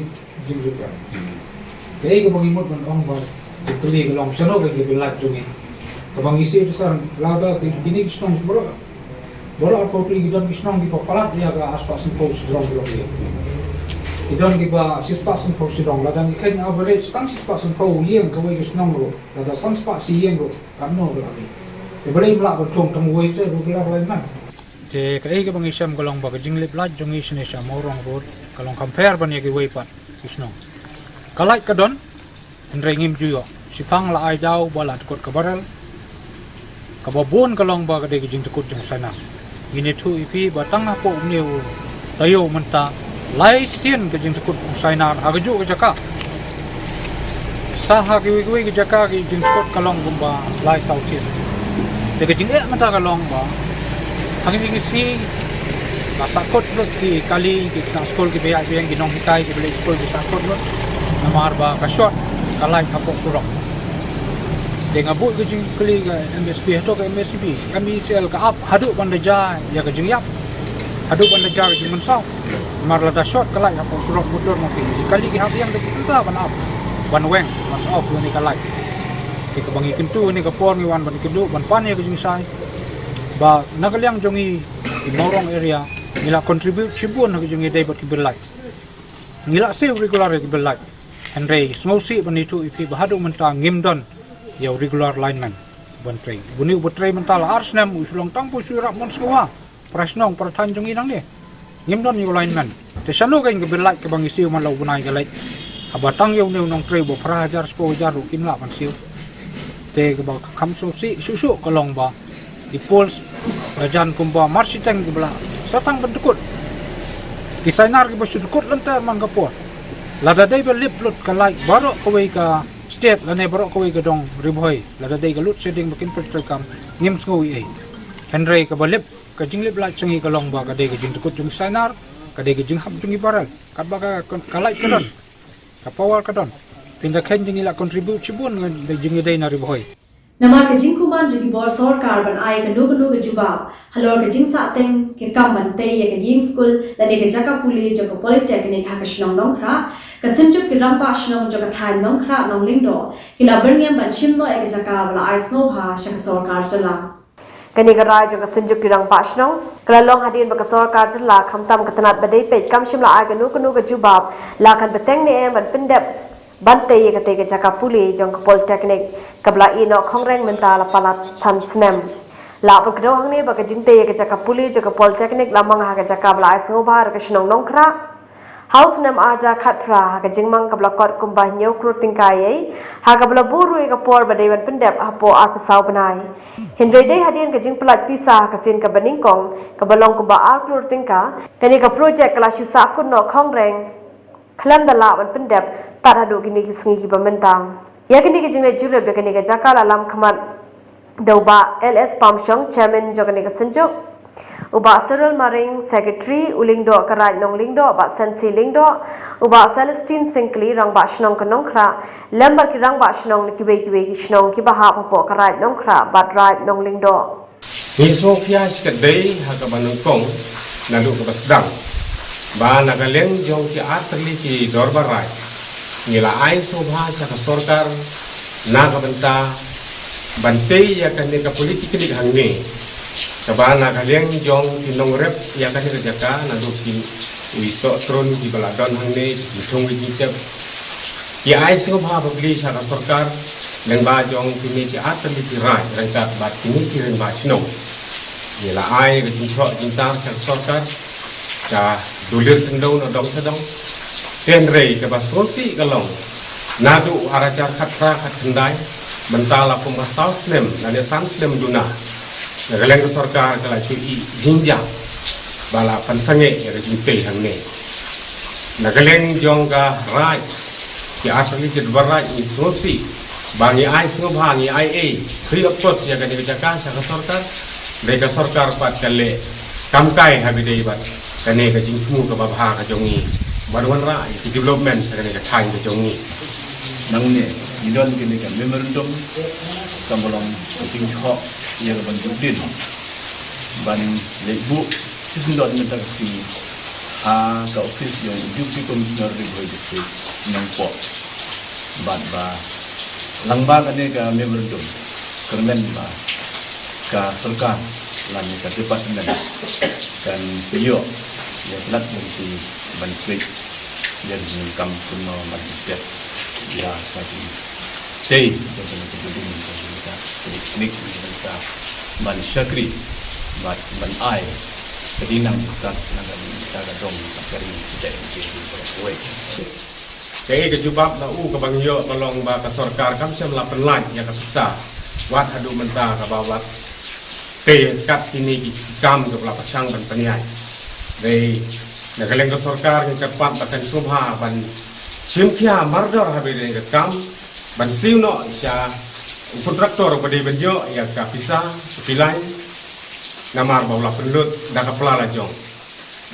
jingrwai. Kaei kaba ngi mut ban ong ba ka kali ka long shano ka bill light jong ngi. Kaba ngi siew te sa lada ki, kine ki shnong baroh. Baroh arphew tylli ki don ki shnong kiba palat ïa ka arspah sanphew shadrong ki long ïa. Ki don kiba shispah sanphew shadrong, lada ngi kheiñ average tang shispah sanphew ïing kawei ka shnong ruh. Lada san spah shi ïing ruh. Katno ka la dei. Te balei ym lah ban thung tang uwei te ruh ki la ban man. Te kaei kaba ngi shem ka long ba ka jinglip light jong ngi shane sha Mawrong Road ka long compare ban ïa kiwei pat ki shnong. Ka light ka don, hynrei ngim ju ïoh. Shiphang la ai daw ba la dukut ka Baral. Kaba bun ka long ba ka dei ka jingdukut jong u Sainar. Ngin ïathuh ïa phi ba tang hapoh une u taïew mynta lai sien ka jingdukut u Sainar ha kajuh ka jaka. Sa ha kiwei kiwei ki jaka ki jingdukut ka long kumba lai saw sien. Te ka jingeh mynta ka long ba ha kine ki sngi la sahkut lut ki kali, ki khynnah skul kiba ïaid biang, ki nonghikai kiba leit skul ki sahkut lut. Namar ba ka short ka light hapoh surok. Te nga buh ka jingkylli ka M S P, hato ka M S P, M E C L ka ap haduh ban da jia ïa ka jingïap, haduh ban da jia ka jingmynsaw. Namar lada short ka light hapoh surok, mutdur ma phi, ki kali ki hap ïeng da ki kynta ban ap, ban weng, ban off ïa kane ka light. Te kaba ngi kyntu ïa kane ka por ngi wan ban kynduh ban pan ïa ka jingshai ba na ka liang jong ngi ki Mawrong area ngi la contribute shibun ha ka jingïadei bad ki bill light. Ngi la siew regular ïa ki bill light. Hynrei sngewsih ban ïathuh ïa phi ba haduh mynta ngim don ïa u regular lineman ban trei. Une uba trei mynta la ar snem, u shu long tang ba u shu ïarap mon sngewbha para shnong para thaiñ jong ngi nangne. Ngim don ïa u lineman. Te shano kein ka bill light kaba ngi siew man la u bnai ka leit? Haba tang ïa une u nongtrei ba phra hajar shiphew hajar ruh kim lah ban siew. Te kaba kham sngewsih shuh shuh ka long ba ki poles la jan kumba mar shiteng kiba la sa tang ban dukut. Ki Sainar kiba shu dukut lynter man ka por. Lada dei ba lip lut ka light baroh kawei ka state lane baroh kawei ka dong Ri Bhoi, lada dei ka load shedding ba kin pyntrei kam, ngim sngew ei ei. Hynrei kaba lip, ka jinglip light jong ngi ka long ba ka dei ka jingdukut jong ki Sainar, ka dei ka jinghap jong ki Baral. Katba ka, ka light ka don, ka power ka don. Te ynda kheiñ jong ngi la contribute shibun ngan da jingïadei na Ri Bhoi. Namar ka jingkuman jong ki bor sorkar ban ai kano kano ka jubab halor ka jingsahteng ka kam ban tei ïa ka ïing skul lane ka jaka pule jong ka Polytechnic ha ka shnong Nongkhrah, ka Synjuk ki Rangbah Shnong jong ka thaiñ Nongkhrah Nonglyngdoh ki la byrngem ban shim noh ïa ka jaka ba la ai sngewbha sha ka sorkar jylla. Kane ka rai jong ka Synjuk ki Rangbah Shnong ka la long hadien ba ka sorkar jylla khamtam ka tnat ba dei peit kam shym la ai kano kano ka jubab la kan bteng ne em ban pyndep ban tei ïa katei ka jaka pule jong ka Polytechnic kaba la ïeh noh khongreng mynta la palat san snem. La pynkdew hangne ba ka jingtei ïa ka jaka pule jong ka Polytechnic la mang ha ka jaka ba la ai sngewbha da ka shnong Nongkhrah ha u snem arhajar khatphra ha ka jingmang kaba la kot kumba hynñiew klur tyngka ei, ha kaba la buh ruh ïa ka por ba dei ban pyndep hapoh arphew saw bnai. Hynrei dei hadien ka jingpyllait pisa ha ka sien kaba nyngkong kaba long kumba ar klur tyngka, kane ka projek ka la shu sahkut noh khongreng khlem da lah ban pyndep tad haduh kine ki sngi kiba mynta. Ïa kane ka jingleit jurip ïa kane ka jaka la lam khmat da u Bah L S Pamshong, Chairman jong kane ka Synjuk. U Bah Cyril Maring, Secretary, u Lyngdoh ka Raid Nong Lyngdoh, Bah Sensi Lyngdoh, u Bah Celestine Syngkli, Rangbah Shnong ka Nongkhrah, lem bad ki Rangbah Shnong na kiwei kiwei ki shnong kiba hap hapoh ka Raid Nongkhrah bad Raid Nong Lyngdoh. Ngi sngewkhia shikatdei ha kaba nyngkong naduh kaba sdang ba na ka liang jong ki artylli ki dorbar raid ngi la ai sngewbha sha ka sorkar na ka bynta ban tei ïa kane ka polytechnic hangne, kaba na ka liang jong ki nongrep ïa kane ka jaka naduh ki u Isoh Trun kiba la don hangne, ki thung ki jingtep, ki ai sngewbha bapli sha ka sorkar lyngba jong kine ki artylli ki raid ryngkat bad kine ki rangbah shnong. Ngi la ai ka jingthoh jingtar sha ka sorkar, ka dulir khyndew na dong sha dong. Hynrei kaba sngewsih ka long, naduh ar hajar khatphra khatkhyndai mynta la kum ka saw snem lane san snem duna, na ka liang ka sorkar ka la shu ïohi jingjia ba la pynsangeh ïa ka jingtei hangne. Na ka liang jong ka raid, ki artylli ki dorbar raid, ngi sngewsih ba ngi ai sngewbha, ngi ai ei, free of cost ïa kane ka jaka sha ka sorkar. Dei ka sorkar pat ka leh kam kai ha ba ïadei bad kane ka jingthmu kaba bha ka jong ngi ban wanrah ïa ki development sha kane ka thaiñ ka jong ngi. Nangne ngi don kane ka memorandum kaba long ka jingthoh ïa ka ban jubdin ban leit buh shisien don mynta ka sngi ha ka office jong u Deputy Commissioner Ri Bhoi District Nongpoh. Bad ba lyngba kane ka memorandum kyrmen ba ka sorkar lane ka department kan ïoh ïa ka lad lynti ban peit ïa ka jingkam kumno ban peit ïa ka jingtei ïa ka jingtei ïa ka jingtei ban shakri bad ban ai ka dei nang ka na ka dong ka ri ka jingtei. Kaei ka jubab na u kaba ngi ïoh ka long ba ka sorkar kam shym la pynlait ïa ka pisa wat haduh mynta kaba wat tei kat kine ki kam kaba la pyrshang ban pynïaid. Dei na ka liang ka sorkar ngi kyrpad ba kan sngewbha ban shim khia mardor ha ba ïadei ka kam ban siew noh sha u kontraktor ba dei ban ïoh ïa ka pisa ka pilai namar ba u la pynlut da ka pla la jong.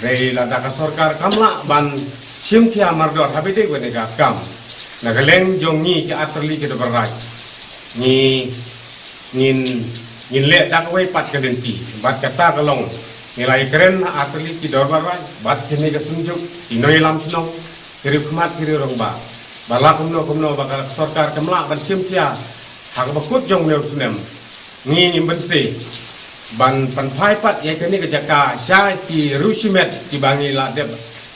Dei lada ka sorkar kam lah ban shim khia mardor ha ba ïadei kane ka kam, na ka liang jong ngi ki artylli ki dorbar raid ngi ngin ngin leh da kawei pat ka lynti bad kata ka long ngi la ïakren ha artylli ki dorbar raid bad kine ka synjuk ki nongïalam shnong ki riewkhmat ki riewrangbah ba la kumno kumno ba ka sorkar kam lah ban shim khia ha kaba kut jong une u snem. Ngi ngim banse ban pynphai pat ïa kane ka jaka sha ki riew shimet kiba ngi la dep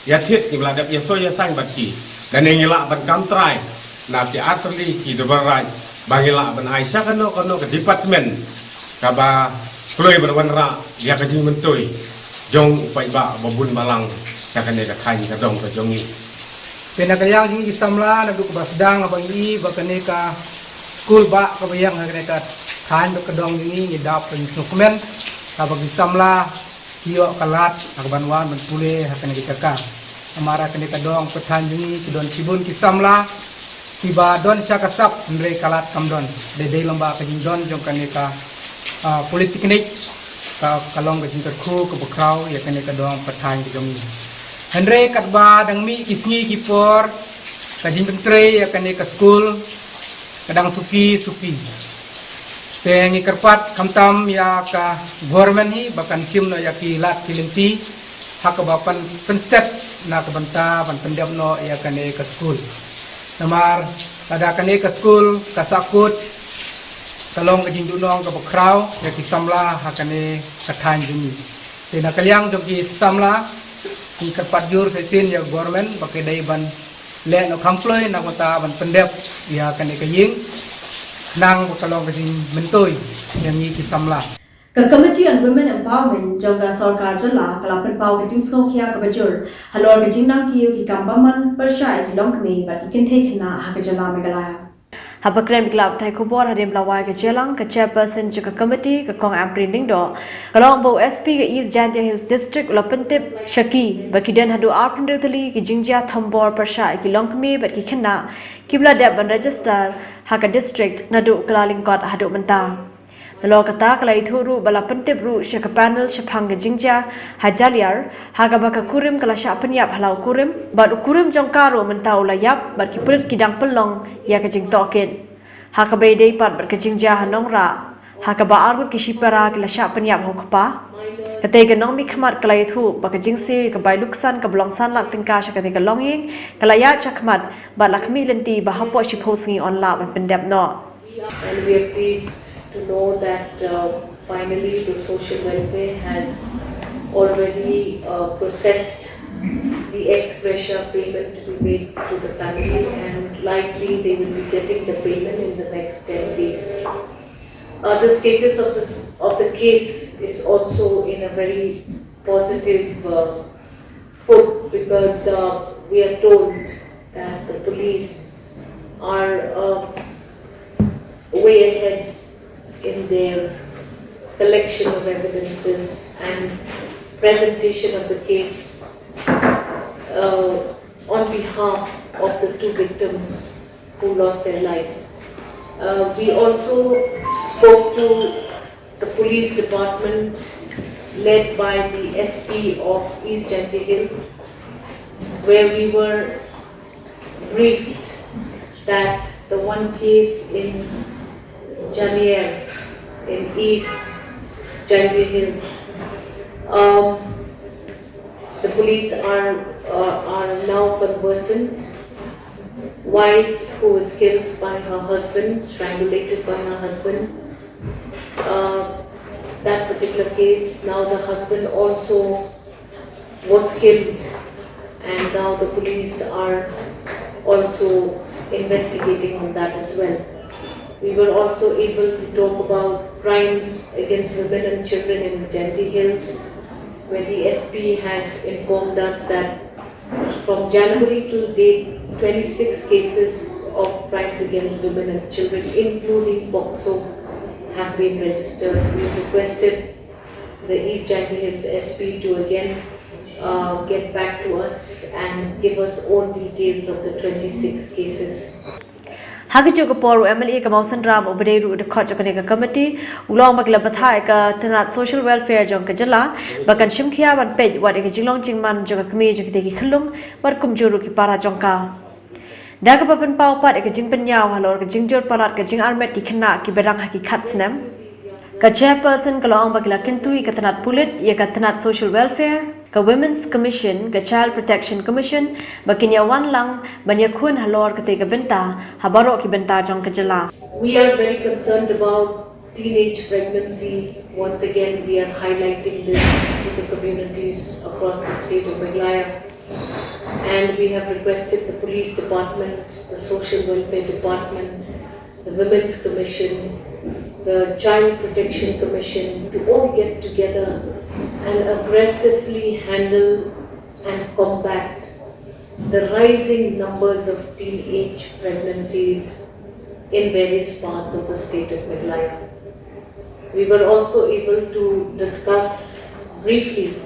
ïa thied kiba la dep ïa soi ïa sain bad ki. Lane ngi lah ban kam trai na ki artylli ki dorbar raid ba ngi lah ban ai sha kano kano ka department kaba kloi ban wanrah ïa ka jingmyntoi jong u paidbah ba bun balang sha kane ka thaiñ ka dong ka jong ngi. Te na ka liang jong ngi ki samla naduh kaba sdang haba ngi i ba kane ka skul ba kaba ïeng ha kane ka thaiñ bad ka dong jong ngi ngi dap ban sngewkmen haba ki samla ki ïoh ka lad ha kaban wan ban pule ha kane ka jaka. Namar ha kane ka dong ka thaiñ jong ngi ki don shibun ki samla kiba don sha ka sap hynrei ka lad kam don. Dei dei lem bad ka jingdon jong kane ka ah, polytechnic ka ka long ka jingkyrkhu kaba khraw ïa kane ka dong ka thaiñ ka jong ngi. Hynrei katba dang mih ki sngi ki por ka jingpyntrei ïa kane ka skul ka dang suki suki. Te ngi kyrpad khamtam ïa ka government hi ba kan shim noh ïa ki lad ki lynti ha kaba pyn pynstet na ka bynta ban pyndep noh ïa kane ka skul. Namar lada kane ka skul ka sahkut ka long ka jingduhnong kaba khraw ïa ki samla ha kane ka thaiñ jong ngi. Te na ka liang jong ki samla ngi kyrpad jur shisien ïa government ba ka dei ban leh noh kham kloi na ka bynta ban pyndep ïa kane ka ïing khnang ba ka long ka jingmyntoi ïa ngi ki samla. Ka Committee on Women Empowerment jong ka Sorkar Jylla ka la pynpaw ka jingsngewkhia kaba jur halor ka jingnang kiew ki kam bymman pyrshah ïa ki longkmie bad ki kynthei khynnah ha ka jylla Meghalaya. Haba kren bad ki lad pathai khubor hadien ba la wai ka jingïalang, ka Chairperson jong ka Committee, ka Kong Ampareen Lyngdoh, ka la ong ba u S P ka East Jaintia Hills District u la pyntip sha ki ba ki don haduh arphew hynriew tylli ki jingjia thombor pyrshah ïa ki longkmie bad ki khynnah kiba la dep ban register ha ka district naduh ka la lyngkot haduh mynta. Nalor kata ka la ïathuh ruh ba la pyntip ruh sha ka panel shaphang ka jingjia ha Jaliar, ha kaba ka kurim ka la shah pynïap ha la u kurim, bad u kurim jong ka ruh mynta u la ïap, bad ki pulit ki dang pynlong ïa ka jingtohkit. Ha kaba ïadei pat bad ka jingjia ha Nongrah, ha kaba arngut ki shipara ki la shah pynïap ha u kpa. Katei ka nongmihkhmat ka la ïathuh ba ka jingsiew ïa ka bai luksan kaba long san lak tyngka sha katei ka longïing ka la ïaid shakhmat, bad la khmih lynti ba hapoh shiphew sngi yn lah ban pyndep noh. And we are pleased to know that, uh, finally the social welfare has already, uh, processed the ex gratia payment to be made to the family, and likely they will be getting the payment in the next ten days. Uh, the status of the, of the case is also in a very positive, uh, foot, because, uh, we are told that the police are, uh, way ahead in their collection of evidences and presentation of the case, uh, on behalf of the two victims who lost their lives. Uh, we also spoke to the police department led by the S P of East Jaintia Hills, where we were briefed that the one case in Jaliar in East Jaintia Hills, um, the police are, uh, are now conversant. Wife who was killed by her husband, strangulated by her husband. Uh, that particular case, now the husband also was killed, and now the police are also investigating on that as well. We were also able to talk about crimes against women and children in Jaintia Hills, where the S P has informed us that from January to date, twenty-six cases of crimes against women and children, including POCSO, have been registered. We requested the East Jaintia Hills S P to again, uh, get back to us and give us all details of the twenty-six cases. Ha kajuh ka por u M L A ka Mawsynram uba dei ruh u dkhot jong kane ka committee u la ong ba ki la bthah ïa ka tnat social welfare jong ka jylla ba kan shim khia ban peit wat ïa ka jinglong jingman jong ka kmie jong kitei ki khyllung bad kumjuh ruh ki para jong ka. Da kaba pynpaw pat ïa ka jingpynïaw halor ka jingjur palat ka jingarmet ki khynnah kiba dang ha ki khatsnem, ka chairperson ka la ong ba ki la kyntu ïa ka tnat pulit, ïa ka tnat social welfare, ka Women's Commission, ka Child Protection Commission, ba kin ïa wan lang ban ïakhun halor katei ka bynta ha baroh ki bynta jong ka jylla. We are very concerned about teenage pregnancy. Once again, we are highlighting this to the communities across the state of Meghalaya. And we have requested the police department, the social welfare department, the women's commission, the child protection commission to all get together and aggressively handle and combat the rising numbers of teenage pregnancies in various parts of the state of Meghalaya. We were also able to discuss briefly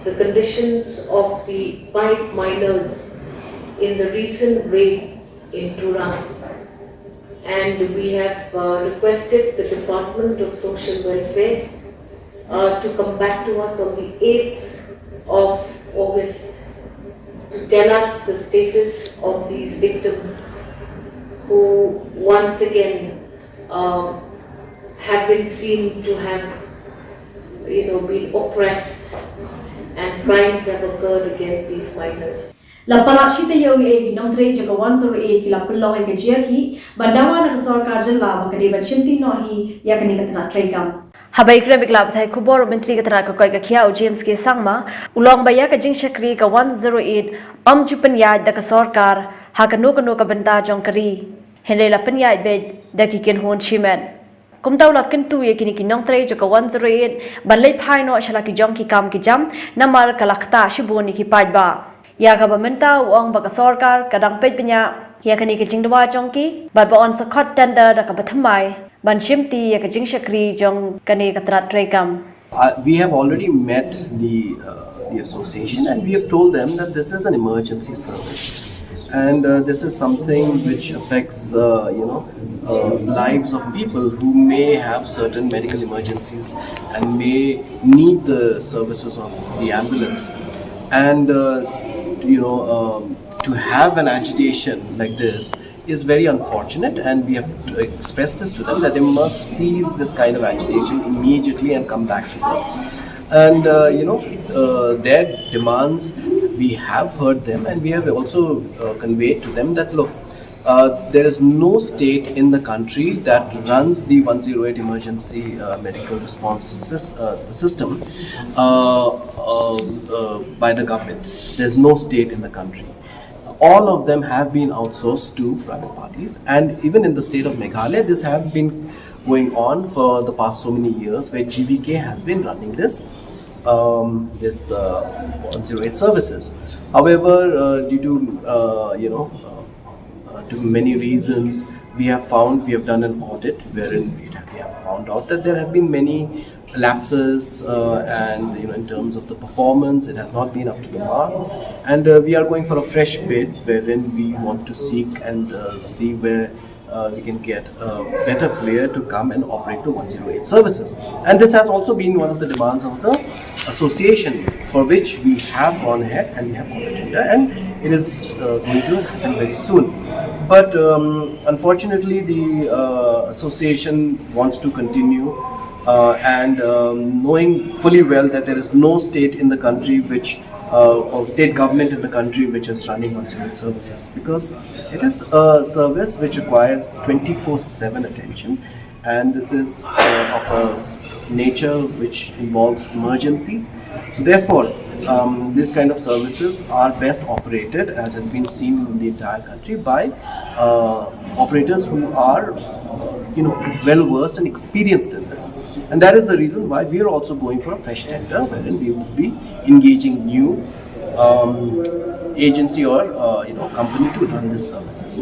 the conditions of the five minors in the recent raid in Tura. And we have, uh, requested the Department of Social Welfare, uh, to come back to us on the eighth of August to tell us the status of these victims who once again, um, have been seen to have, you know, been oppressed and crimes have occurred against these minors. La palat shi taïew ïa ki nongtrei jong ka one zero eight ki la pynlong ïa ka jingïakhih ban dawa na ka sorkar jylla ba ka dei ban shimti noh hi ïa kane ka tnat treikam. Haba ïakren bad ki lad pathai khubor, u Myntri ka tnat ka koit ka khiah u James K Sangma u la ong ba ïa ka jingshakri ka one zero eight ym ju pynïaid da ka sorkar ha kano kano ka bynta jong ka ri, hynrei la pynïaid beit da ki kynhun shimet. Kumta u la kyntu ïa kine ki nongtrei jong ka one zero eight ban leit phai noh sha la ki jong ki kam ki jam namar ka la ktah shibun ïa ki paidbah. Ïa kaba mynta u ong ba ka sorkar ka dang peit bniah ïa kane ka jingdawa jong ki bad ba yn sa khot tender da kaba thymmai ban shimti ïa ka jingshakri jong kane ka tnat treikam. Uh, we have already met the, uh, the association and we have told them that this is an emergency service. And uh, this is something which affects, uh, you know, uh, lives of people who may have certain medical emergencies and may need the services of the ambulance. And uh, you know, um, to have an agitation like this is very unfortunate, and we have expressed this to them that they must cease this kind of agitation immediately and come back to work. And uh, you know, uh, their demands, we have heard them, and we have also uh, conveyed to them that, look, uh, there is no state in the country that runs the one zero eight emergency uh, medical response sys- uh, system uh, uh, uh, by the government. There's no state in the country. All of them have been outsourced to private parties, and even in the state of Meghalaya, this has been going on for the past so many years, where G V K has been running this um, this uh, one zero eight services. However, uh, due to uh, you know uh, uh, to many reasons, we have found, we have done an audit wherein we have found out that there have been many lapses uh, and, you know, in terms of the performance, it has not been up to the mark. And uh, we are going for a fresh bid wherein we want to seek and uh, see where uh, we can get a better player to come and operate the one zero eight services. And this has also been one of the demands of the association, for which we have gone ahead and we have got a tender, and it is uh, going to happen very soon. But um, unfortunately, the uh, association wants to continue, uh, and um, knowing fully well that there is no state in the country which uh, or state government in the country which is running one zero eight services, because it is a service which requires twenty-four seven attention, and this is uh, of a s- nature which involves emergencies. So therefore, um, these kind of services are best operated, as has been seen in the entire country, by uh, operators who are, you know, well versed and experienced in this. And that is the reason why we are also going for a fresh tender, wherein we would be engaging new um, agency or uh, you know, company to run these services.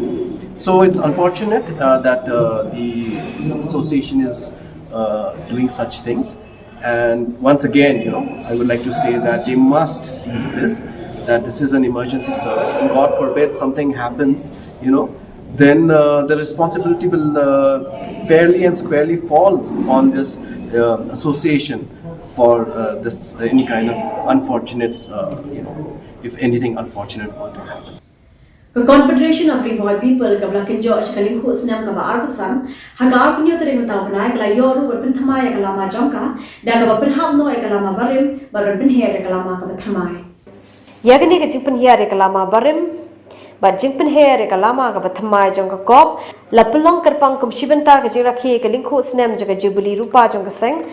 So it's unfortunate uh, that uh, the association is uh, doing such things. And once again, you know, I would like to say that they must cease this, that this is an emergency service, and God forbid something happens, you know, then uh, the responsibility will uh, fairly and squarely fall on this uh, association for uh, this uh, any kind of unfortunate, uh, you know, if anything unfortunate were to happen. Ka Confederation of Ri Bhoi People kaba la kynjoh sha ka lyngkhuh snem kaba arphew san ha ka arphew hynñiew tarik mynta u bnai ka la ïoh ruh ban pynthymmai ïa ka lama jong ka da kaba pynhap noh ïa ka lama barim bad ban pynher ïa ka lama kaba thymmai. Ïa kane ka jingpynher ïa ka lama barim bad jingpynher ïa ka lama kaba thymmai jong ka COP la pynlong kyrpang kum shi bynta ka jingrakhe ïa ka lyngkhuh snem jong ka Jubili Rupa jong ka seng,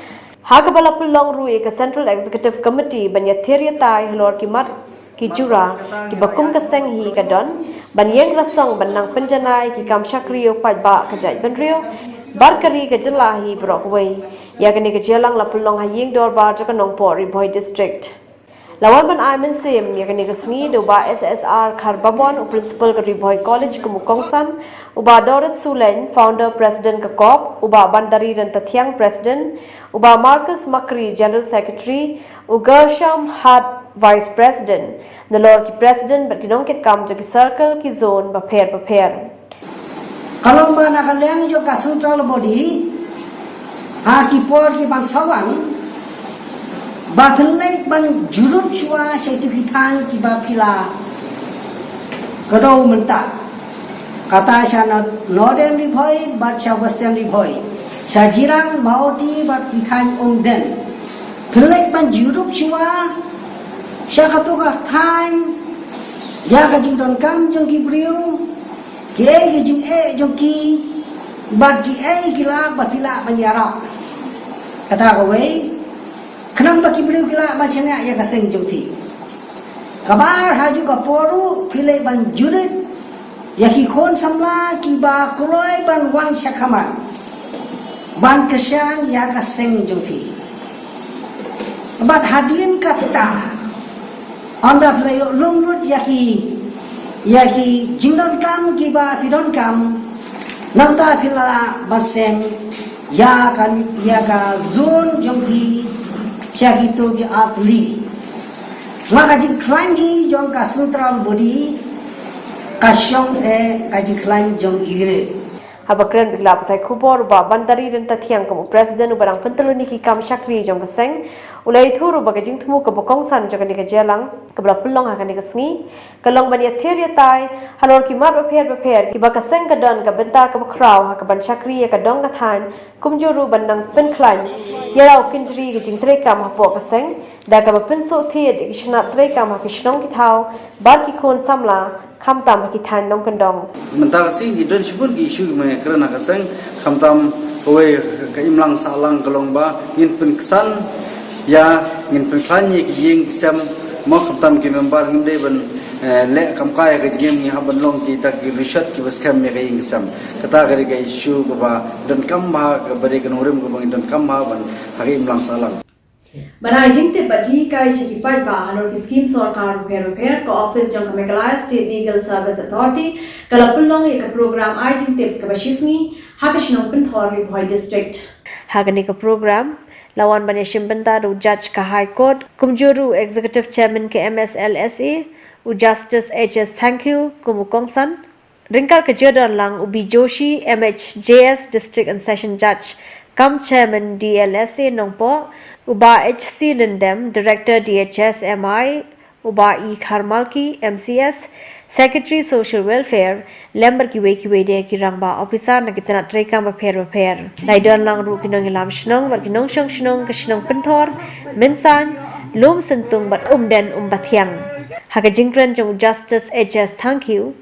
ha kaba la pynlong ruh ïa ka Central Executive Committee ban ïathir ïatai halor ki mat ki jura kiba kum ka seng hi ka don ban ïeng rasong ban nang pynjanai ki kam shakri ïa u paidbah ka jaitbynriew bad ka ri ka jylla hi baroh kawei. Ïa kane ka jingïalang la pynlong ha ïing dorbar jong ka Nongpoh Ri Bhoi District. La wan ban ai mynsiem ïa kane ka sngi da u Bah S S R Kharbabon, u Principal ka Ri Bhoi College kum u kongsan, u Bah Doris Sulein, Founder President ka COP, u Bah Bandari Ryntathiang, President, u Bah Marcus Makri, General Secretary, u Gershom Hart, Vice President, nalor ki President bad ki nongkitkam jong ki circle, ki zone bapher bapher. Ka long ba na ka liang jong ka central body ha ki por ki ban sa wan ba phin leit ban jurip shuwa sha itu ki thaiñ kiba phi la kdew mynta. Kata sha Northern Ri Bhoi bad sha Western Ri Bhoi, sha Jirang, Mawhati bad ki thaiñ Umden. Phin leit ban jurip shuwa sha katu ka thaiñ ïa ka jingdonkam jong ki briew, kiei ki jingeh jong ki bad kiei ki lad ba phi lah ban ïarap. Kata kawei, khnang ba ki briew ki lah ban shaniah ïa ka seng jong phi. Kaba ar, ha ju ka por ruh phi leit ban jurip ïa ki khun samla kiba kloi ban wan sha khmat ban kyrshan ïa ka seng jong phi. Bad hadien kata, ynda phi la ïoh lum lut ïa ki, ïa ki jingdonkam kiba phi donkam, nangta phi la lah ban seng ïa ka, ïa ka zone jong phi sha kitu ki artylli. Nga, ka jingkhlaiñ hi jong ka central body Ka shong eh ka jingkhlaiñ jong i re. Haba kren bad ki lad pathai khubor, u Bah Bandari Ryntathiang kum u President uba dang pyntlun ïa ki kam shakri jong ka seng, u la ïathuh ruh ba ka jingthmu kaba kongsan jong kane ka jingïalang kaba la pynlong ha kane ka sngi ka long ban ïathir ïatai halor ki mat bapher bapher kiba ka seng ka don ka bynta kaba khraw ha kaban shakri ïa ka dong ka thaiñ, kumjuh ruh ban nang pynkhlaiñ ïa la u kynjri ka jingtrei kam hapoh ka seng da kaba pynsuhthied ïa ki shnat trei kam ha ki shnong ki thaw bad ki khun samla, khamtam ha ki thaiñ nongkyndong. Mynta ka sngi ki don shibun ki issue kiba ngi kren ha ka seng, khamtam kawei ka imlang sahlang ka long ba ngin pynksan ïa, ngin pynkhlaiñ ïa ki ïing ki sem, mo, khamtam ki member ngim dei ban, eh, leh kam kai ka jingim, ngi hap ban long kita ki rishot kiba skhem ïa ka ïing ka sem. Kata ka dei ka issue kaba donkam bha, kaba dei ka nongrim kaba ngi donkam bha ban ha ka imlang sahlang. Ban ai jingtip bad jinghikai sha ki paidbah halor ki skim sorkar bapher bapher, ka office jong ka Meghalaya State Legal Service Authority ka la pynlong ïa ka program ai jingtip kaba shisngi ha ka shnong Pynthor, Ri Bhoi District. Ha kane ka program la wan ban ïashim bynta da u Judge ka High Court, kumjuh ruh u Executive Chairman ka M S L S A, u Justice H S Thangkhiew kum u kongsan. Ryngkat ka jingdon lang u B Joshi, M H J S, District and Session Judge, kam Chairman D L S A Nongpoh, u Bah H C Lyndem, Director D H S M I, u Bah E Kharmalki, M C S, Secretary Social Welfare, lem bad kiwei kiwei de ki rangbah officer na ki tnat treikam bapher bapher. La ïadon lang ruh ki nongïalam shnong bad ki nongshong shnong ka shnong Pynthor, Mynsain, Lumsyntung bad Umden Umbathiang. Ha ka jingkren jong u Justice H S Thangkhiew,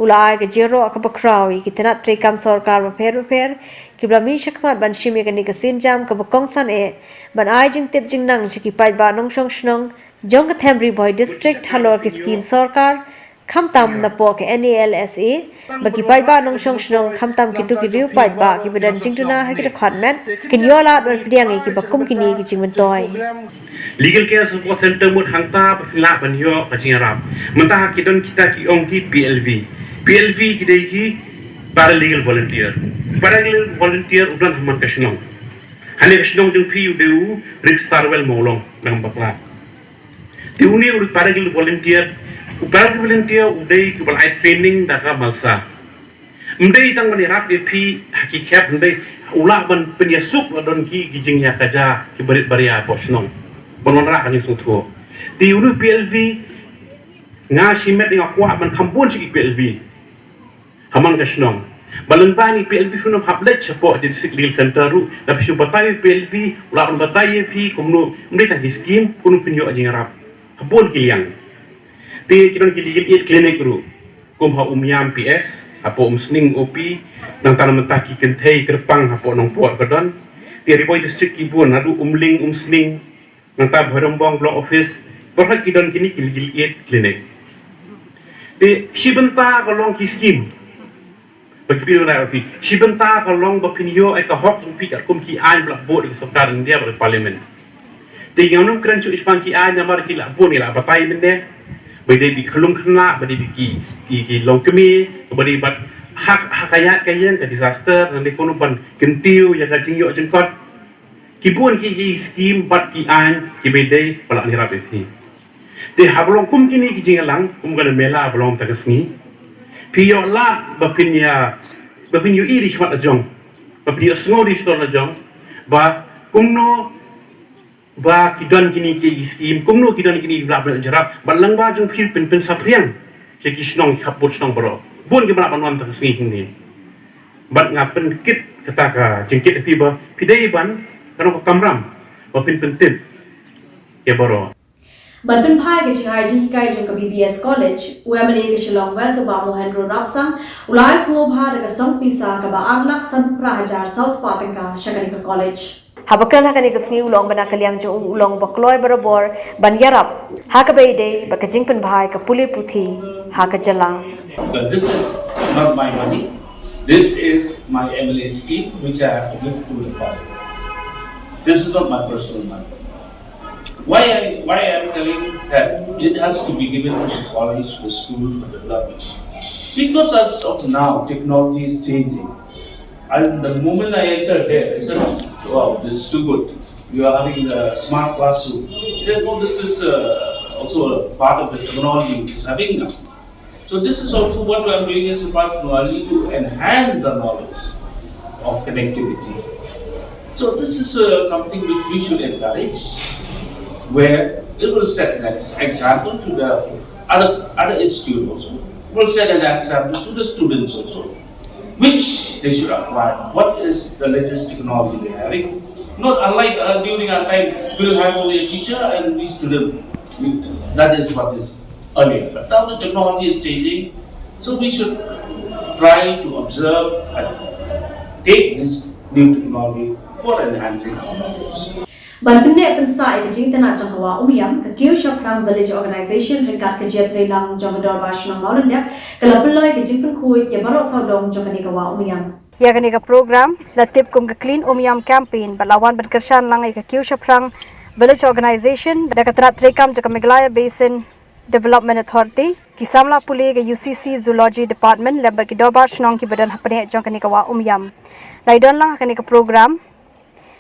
u la ai ka jingïaroh kaba khraw ïa ki tnat treikam sorkar bapher bapher kiba la mih shakhmat ban shim ïa kane ka sienjam kaba kongsan eh ban ai jingtip jingnang sha ki paidbah nongshong shnong jong ka them Ri Bhoi District halor ki skim sorkar, khamtam napoh ka N A L S A, ba ki paidbah nongshong shnong khamtam kito ki riew paidbah kiba don jingduna ha ki dkhot met kin ïoh lad ban pdiang ïa kiba kum kine ki jingmyntoi. Legal Care Support Center mut hangta ba phin lah ban ïoh ka jingïarap. Mynta ha ki don kita ki ong ki P L V. P L V ki dei ki Paralegal Volunteer. Paralegal Volunteer u don ha man ka shnong. Hane ka shnong jong phi u dei u Rick Starwell Mawlong, nang bakla. Te une u Paralegal Volunteer, u Paralegal Volunteer u dei uba la ai training da ka MALSA. Ym dei tang ban ïarap ïa phi ha ki khep, ym dei, u lah ban pynïasuk, la don ki, ki jingïakajia kiba rit ba ria hapoh shnong ban wanrah ka jingsngewthuh. Te une u P L V, nga shimet nga kwah ban kham bun sha ki P L V ha man ka shnong. Ba lyngba ine i P L V phin ym hap leit shapoh District Legal Center ruh, lada phi shu batai ïa u P L V u lah ban batai ïa phi kumno, ym dei tang ki skim, kumno phin ïoh jingïarap ha bun ki liang. Te ki don ki Legal Aid Clinic ruh kum ha Umiam P S, hapoh Umsning O P, nangta na mynta ki kynthei kyrpang hapoh Nongpoh ka don. Te Ri Bhoi District ki bun, naduh Umling, Umsning, nangta Bhoirymbong Block Office, baroh ki don kine ki Legal Aid Clinic. Te shi bynta ka long ki skim ba ki pynlong ïa phi. Shi bynta ka long ba phin ïoh ïa ka hok jong phi katkum ki aiñ ba la bud da ka sorkar India bad ka Parliament. Te ngan ym kren shuh shaphang ki aiñ namar ki la bun, ngi la batai mynne. Ba dei bad ki khyllung khynnah, ba dei bad ki, ki, ki longkmie, ba dei bad ha, ha ka ïaid ka ïeng ka disaster, lane kumno ban kyntiew ïa ka jingïoh jingkot. Ki bun ki, ki skim bad ki aiñ kiba dei ba lah ban ïarap ïa phi. Te haba long kum kine ki jingïalang, kum kane ka mela ba long mynta ka sngi, phi ïoh lad ba phin ïa, ba phin ïohi da ki khmat la jong, ba phin ïohsngew da ki shnong la jong ba kumno ba ki don kine ki skim, kumno ki don kine ki, ba lah ban ïarap, bad lyngba jong phi phin pynsaphriang sha ki shnong, ki khappud shnong baroh. Bun kiba lah ban wan mynta ka sngi hangne. Bad nga pynkit kata ka jingkit ïa phi ba phi dei ban, ka long ka kamram ba phin pyntip ïa baroh. Ban pynphai ka jingai jinghikai jong ka B B S College, u M L A ka Shillong West u Bah Mohendro Rabsang u la ai sngewbha da ka song pisa kaba ar lak sanphew phra hajar saw spah tyngka sha kane ka college. Haba kren ha kane ka sngi, u la ong ba na ka liang jong u, u long ba kloi barabor ban ïarap ha kaba ïadei bad ka jingpynbha ïa ka pule puthi ha ka jylla. But this is not my money. This is my M L A scheme which I have to give to the public. This is not my personal money. Why I, why I am telling that it has to be given to the college, to the school for development? Because as of now, technology is changing. And the moment I entered there, I said, "Wow, this is too good. You are having a smart classroom." He said, "No, this is, uh, also a part of the technology which is happening now." So this is also what I'm doing as a part of Nuali to enhance the knowledge of connectivity. So this is uh, something which we should encourage, where it will set an ex- example to the other other institute also. It will set an example to the students also, which they should acquire. What is the latest technology they are having? Not unlike uh, during our time, we'll have only a teacher and we student. We, that is what is earlier. But now the technology is changing, so we should try to observe and take this new technology for enhancing our knowledge. Ban pynneh pynsah ïa ka jingtynnad jong ka Wah Umiam, ka Kiew Shaphrang Village Organization ryngkat ka jingïatreilang jong ka Dorbar Shnong Mawlynnep ka la pynlong ïa ka jingpynkhuid ïa baroh sawdong jong kane ka Wah Umiam. Ïa kane ka program la tip kum ka Clean Umiam Campaign bad la wan ban kyrshan lang ïa ka Kiew Shaphrang Village Organization da ka tnat treikam jong ka Meghalaya Basin Development Authority, ki samla pule ka U C C Zoology Department lem bad ki Dorbar Shnong kiba don ha pdeng jong kane ka Wah Umiam. La ïadon lang ha kane ka program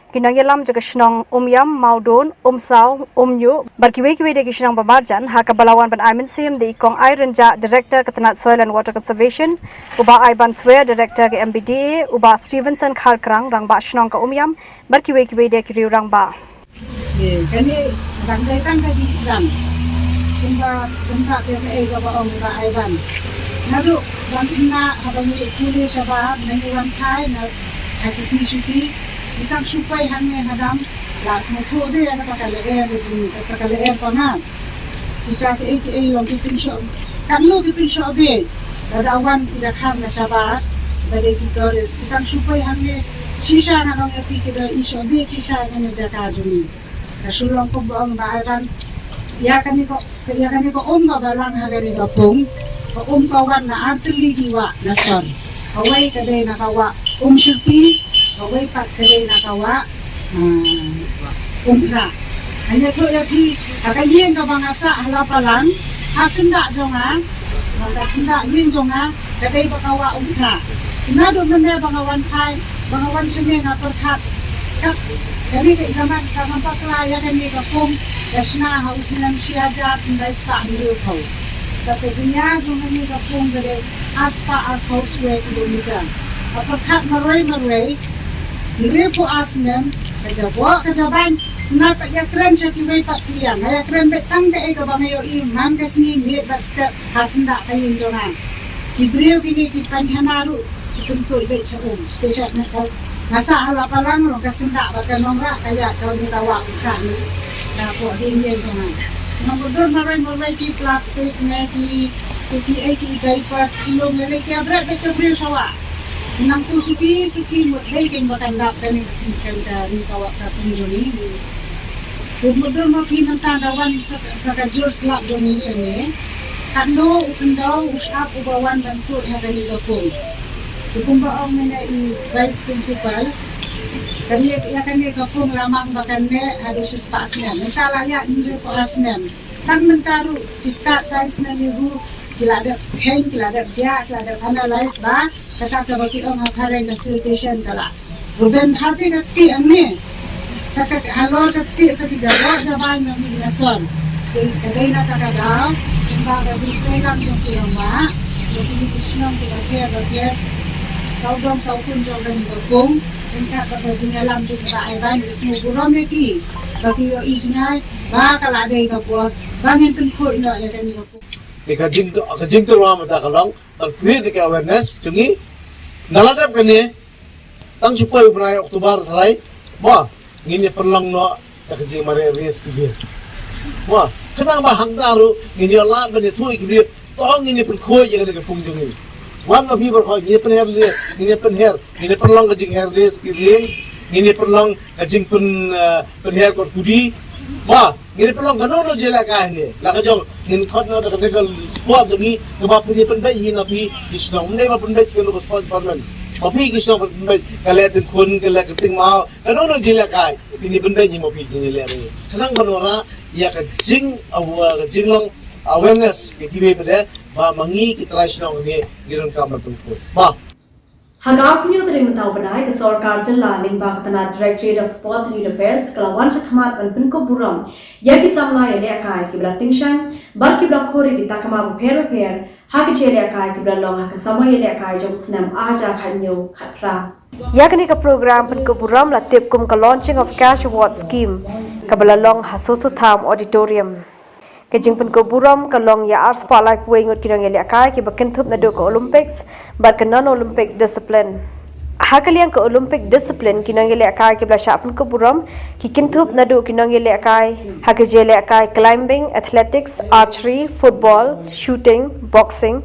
ki nongïalam jong ka shnong Umiam, Mawdon, Umsaw, Umñiuh bad kiwei kiwei de ki shnong ba marjan, ha kaba la wan ban ai mynsiem da i Kong I. Rynjah, Director ka tnat Soil and Water Conservation, u Bah Aiban Swer, Director ka M B D A, u Bah Stevenson Kharkrang, Rangbah Shnong ka Umiam bad kiwei kiwei de ki riew rangbah. Kane dang dei tang ka jingsdang. Kumba kumba phi kaei kaba ong ba ai ban. Naduh ban ina haba ngi pule shabar ngi wan phai na ha ki sngi shuti. Ngi tang shu poi hangne hadam la sngewthuh de ïa kata ka lyer ka jing kata ka lyer ko na. Kita kiei kiei long ki pynshoh. Katno ki pynshoh beit. Lada wan ki da kham na shabar ba dei ki tourist. Ngi tang shu poi hangne shisha nga ong ïa phi ki da i shoh beit shisha ïa kane jaka jong ngi. Ka shu long kumba ong ba ai ban ïa kane ka ïa kane ka um kaba lang ha kane ka pung. Ka um ka wan na artylli ki wah na sor. Kawei ka dei na ka wah Umshyrpi, kawei pat ka dei na ka wah Umphra. Nga ïathuh ïa phi ha ka ïing kaba nga sah ha Lapalang, ha syndah jong nga, ha ka syndah ïing jong nga ka dei ba ka wah Umphra. Naduh mynne ba nga wan phai ba nga wan shane nga pyrkhat. Ka kane ka ïa man ka ngam bakla ïa kane ka pung ka shna ha u snem shi hajar khyndai spah hynriewphew. Ka ka jingïar jong kane ka pung ka dei ar spah arphew square kilometer. Ka pyrkhat marwei marwei hynriewphew ar snem ka jaboh ka jaban. Na ka ïakren sha kiwei pat ki ïa nga ïakren beit tang kaei kaba nga ïohi man ka sngi miet bad step ha syndah ka ïing jong nga. Ki briew kine ki pynhana ruh ki pyntuid beit sha um. Shisha na ka nga sah ha Lapalang ruh ka syndah bad ka nongrah ka ïa ka ni ka wah ka ni. Na ko dei ïing jong nga. Nga mudon marwei marwei ki plastik ne ki ki ei ki diapers ki lum ne ki abret beit ka briew sha wah. Nang tu suki suki mut dei ken ba kan dap kane ka ni ka wah ka pung jong ngi. Te mudon ma phi mynta da wan sa ka jur slap jong ngi shane. Katno u khyndew u shap uba wan ban tuid ha kane ka pung. Te kumba ong mynne i vice principal. Kane ïa kane ka pung la mang ba kan ne haduh shispah snem. Mynta la ïa hynriewphew ar snem. Tang mynta ruh ki stad science na ni hu ki la dep kheiñ ki la dep diah ki la dep analyze ba kata kaba ki ong ha phareng ka siltation ka la. Ruben bha te ka kti ang ne sa ka halor ka kti sa ki jawab jabai na ni na son. Ka dei na ta ka daw kumba ka jingkhlaiñ jong ki ong ba jong ki ni ki shnong ki la pher ba pher. Sawdong sawkun jong ka ni ka pung. Ka ka jingïalam jong ka ai ban ki sngewburom ïa ki ba ki ïohi jngai. Ba ka la dei ka por ba ngin pynkhuid noh ïa kane ka pung. Te ka jing ka jingtyrwa mynta ka long ban create ka awareness jong ngi. Na la dep kane tang shu poi u bnai October tharai ba ngin ïa pynlong noh da ka jingmareh race ki jing. Ba khnang ba hangta ruh ngin ïa lad ban ïathuh ïa ki jing. To ngin ïa pynkhuid ïa kane ka pung jong ngi. Wan ma phi baroh ngin ïa pynher leh ngin ïa pynher ngin ïa pynlong ka jingher race ki jing. Ngin ïa pynlong ka jingpyn eh, pynher kot kudi. Ba ngin pynlong kano kano jingïalehkai ne la ka jong ngin khot na da ka legal support jong ngi kaba pynbeit hi na phi ki shnong ne ba pynbeit kano ka support department. Ba phi ki shnong pynbeit ka leh tyngkhun ka leh ka tyngmaw kano kano jingïalehkai pynbeit hi ma phi ki leh. Khnang ba nora ïa ka jing awa ka jinglong awareness ka kiwei ba de ba ma ngi ki trai shnong ne ngi donkam ban pynkhun. Ba Ha ka arphew tarik mynta u bnai, ka sorkar jylla lyngba ka tnat Directorate of Sports and Youth Affairs ka la wan shakhmat ban pynkup burom ïa ki samla ïalehkai kiba la tyngshaiñ bad kiba la khur ïa ki takma bapher bapher ha ki jingïalehkai kiba la long ha ka samla ïalehkai jong u snem ar hajar khathynñiew khatphra. Ïa kane ka program pynkup burom la tip kum ka Launching of Cash Award Scheme, kaba la long ha Soso Tham Auditorium. Ka jingpynkup burom ka long ïa arspah laiphew ngut ki nongïalehkai kiba kynthup naduh ka Olympics bad ka non-Olympic discipline. Ha ka liang ka Olympic discipline, ki nongïalehkai kiba la shah pynkup burom ki kynthup naduh ki nongïalehkai ha ka jingïalehkai climbing, athletics, archery, football, shooting, boxing,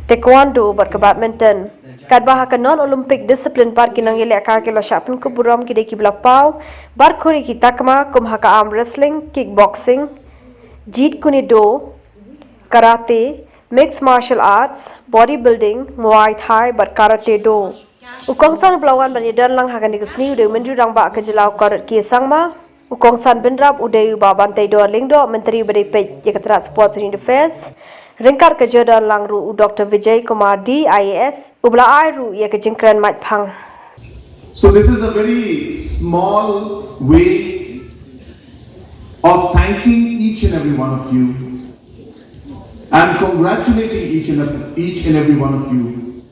taekwondo bad ka badminton. Katba ha ka non-Olympic discipline pat, ki nongïalehkai kiba la shah pynkup burom ki dei kiba la paw bad khur ïa ki takma kum ha ka arm wrestling, kickboxing, Jeet Kune Do, karate, mixed martial arts, bodybuilding, Muay Thai bad karate do. U kongsan uba la wan ban ïadon lang ha kane ka sngi u dei u Myntri Rangbah ka jylla u Conrad K Sangma. U kongsan bynrap u dei u Bah Banteidor Lyngdoh, Myntri ba dei peit ïa ka tnat Sports and Youth Affairs. Ryngkat ka jingïadon lang ruh u Doctor Vijay Kumar D, I A S, uba la ai ruh ïa ka jingkren maitphang. So this is a very small way of thanking each and every one of you and congratulating each and ev- each and every one of you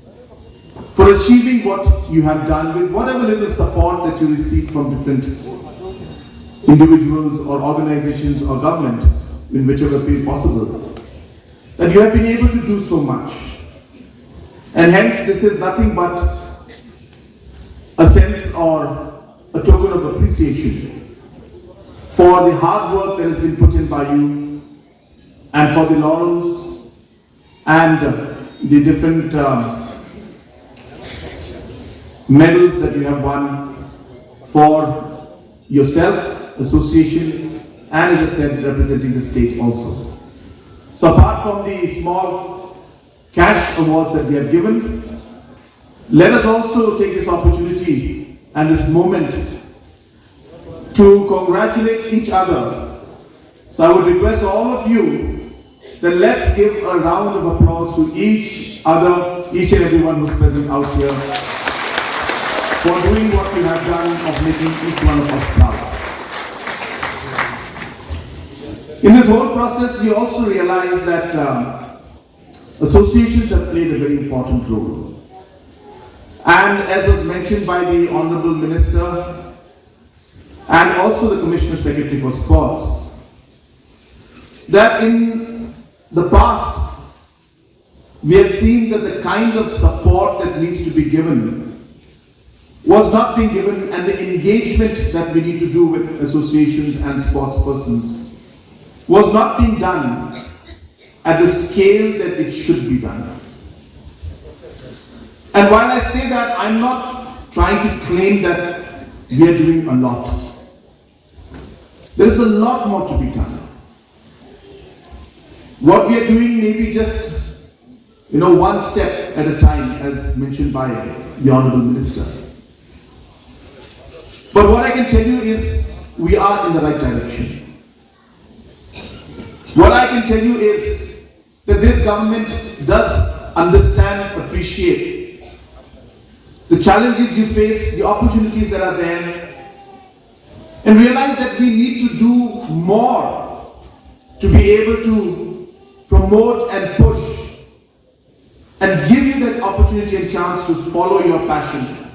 for achieving what you have done with whatever little support that you receive from different individuals or organizations or government in whichever way possible, that you have been able to do so much. And hence, this is nothing but a sense or a token of appreciation for the hard work that has been put in by you and for the laurels and uh, the different um, medals that you have won for yourself, association, and as I said, representing the state also. So apart from the small cash awards that we have given, let us also take this opportunity and this moment to congratulate each other. So I would request all of you that let's give a round of applause to each other, each and everyone who's present out here, for doing what you have done of making each one of us proud. In this whole process, we also realize that um, associations have played a very important role. And as was mentioned by the Honorable Minister and also the Commissioner Secretary for Sports, that in the past, we have seen that the kind of support that needs to be given was not being given, and the engagement that we need to do with associations and sports persons was not being done at the scale that it should be done. And while I say that, I'm not trying to claim that we are doing a lot. There is a lot more to be done. What we are doing may be just, you know, one step at a time, as mentioned by the Honorable Minister. But what I can tell you is we are in the right direction. What I can tell you is that this government does understand, appreciate the challenges you face, the opportunities that are there, and realize that we need to do more to be able to promote and push and give you that opportunity and chance to follow your passion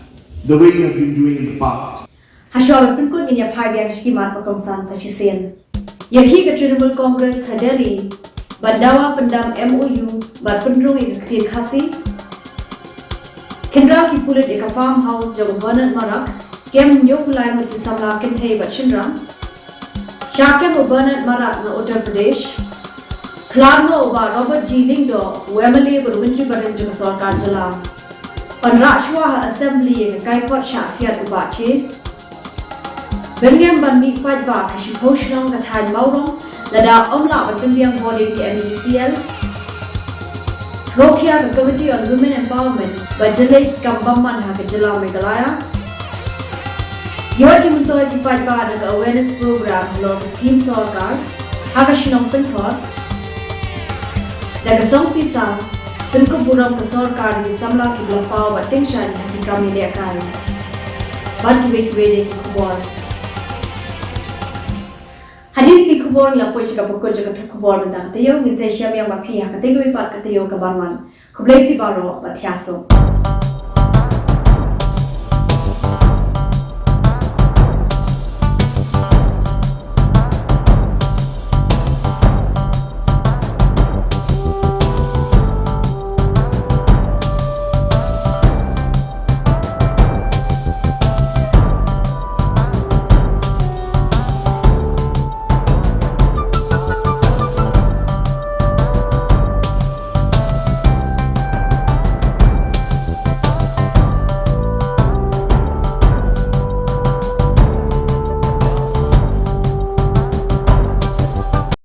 the way you have been doing in the past. Hashwa ban pynkut ngin ïa phai biang sha ki mat ba kongsan sa shisien. Ïa hi ka Trinamool Congress ha Delhi ban dawa pyndam M O U bad pynrung ïa ka ktien Khasi. Khynra ki pulit ïa ka farmhouse jong u Bernard Marak, kem hynñiew phew lai ngut ki samla kynthei bad shynrang. Shah kem u Bernard Marak na Uttar Pradesh. Khlad noh u Bah Robert G Lyngdoh, u M L A bad u Myntri Barim jong ka sorkar jylla. Wanrah shuwa ha Assembly ïa ka kaikot shah siat u Bah Che. Byrngem ban mih paidbah ka shiphew shnong ka thaiñ Mawrong lada ym lah ban pynbiang bording ka M D C L. Sngewkhia ka Committee on Women Empowerment ba jyllei ki kam bymman ha ka jylla Meghalaya. Ïoh jingmyntoi ki paidbah da ka awareness program halor ka skim sorkar ha ka shnong Pynthor. Da ka song pisa Pynkup burom ka sorkar ïa ki samla kiba la paw bad tyngshaiñ ha ki kam ïalehkai. Bad kiwei kiwei de ki khubor. Hadien kine ki khubor ngi la poi sha ka por jong ka thep khubor mynta ka taïew, ngin sa ïashem biang bad phi ha katei kawei pat ka taïew kaban wan. Khublei phi baroh bad thiah suk.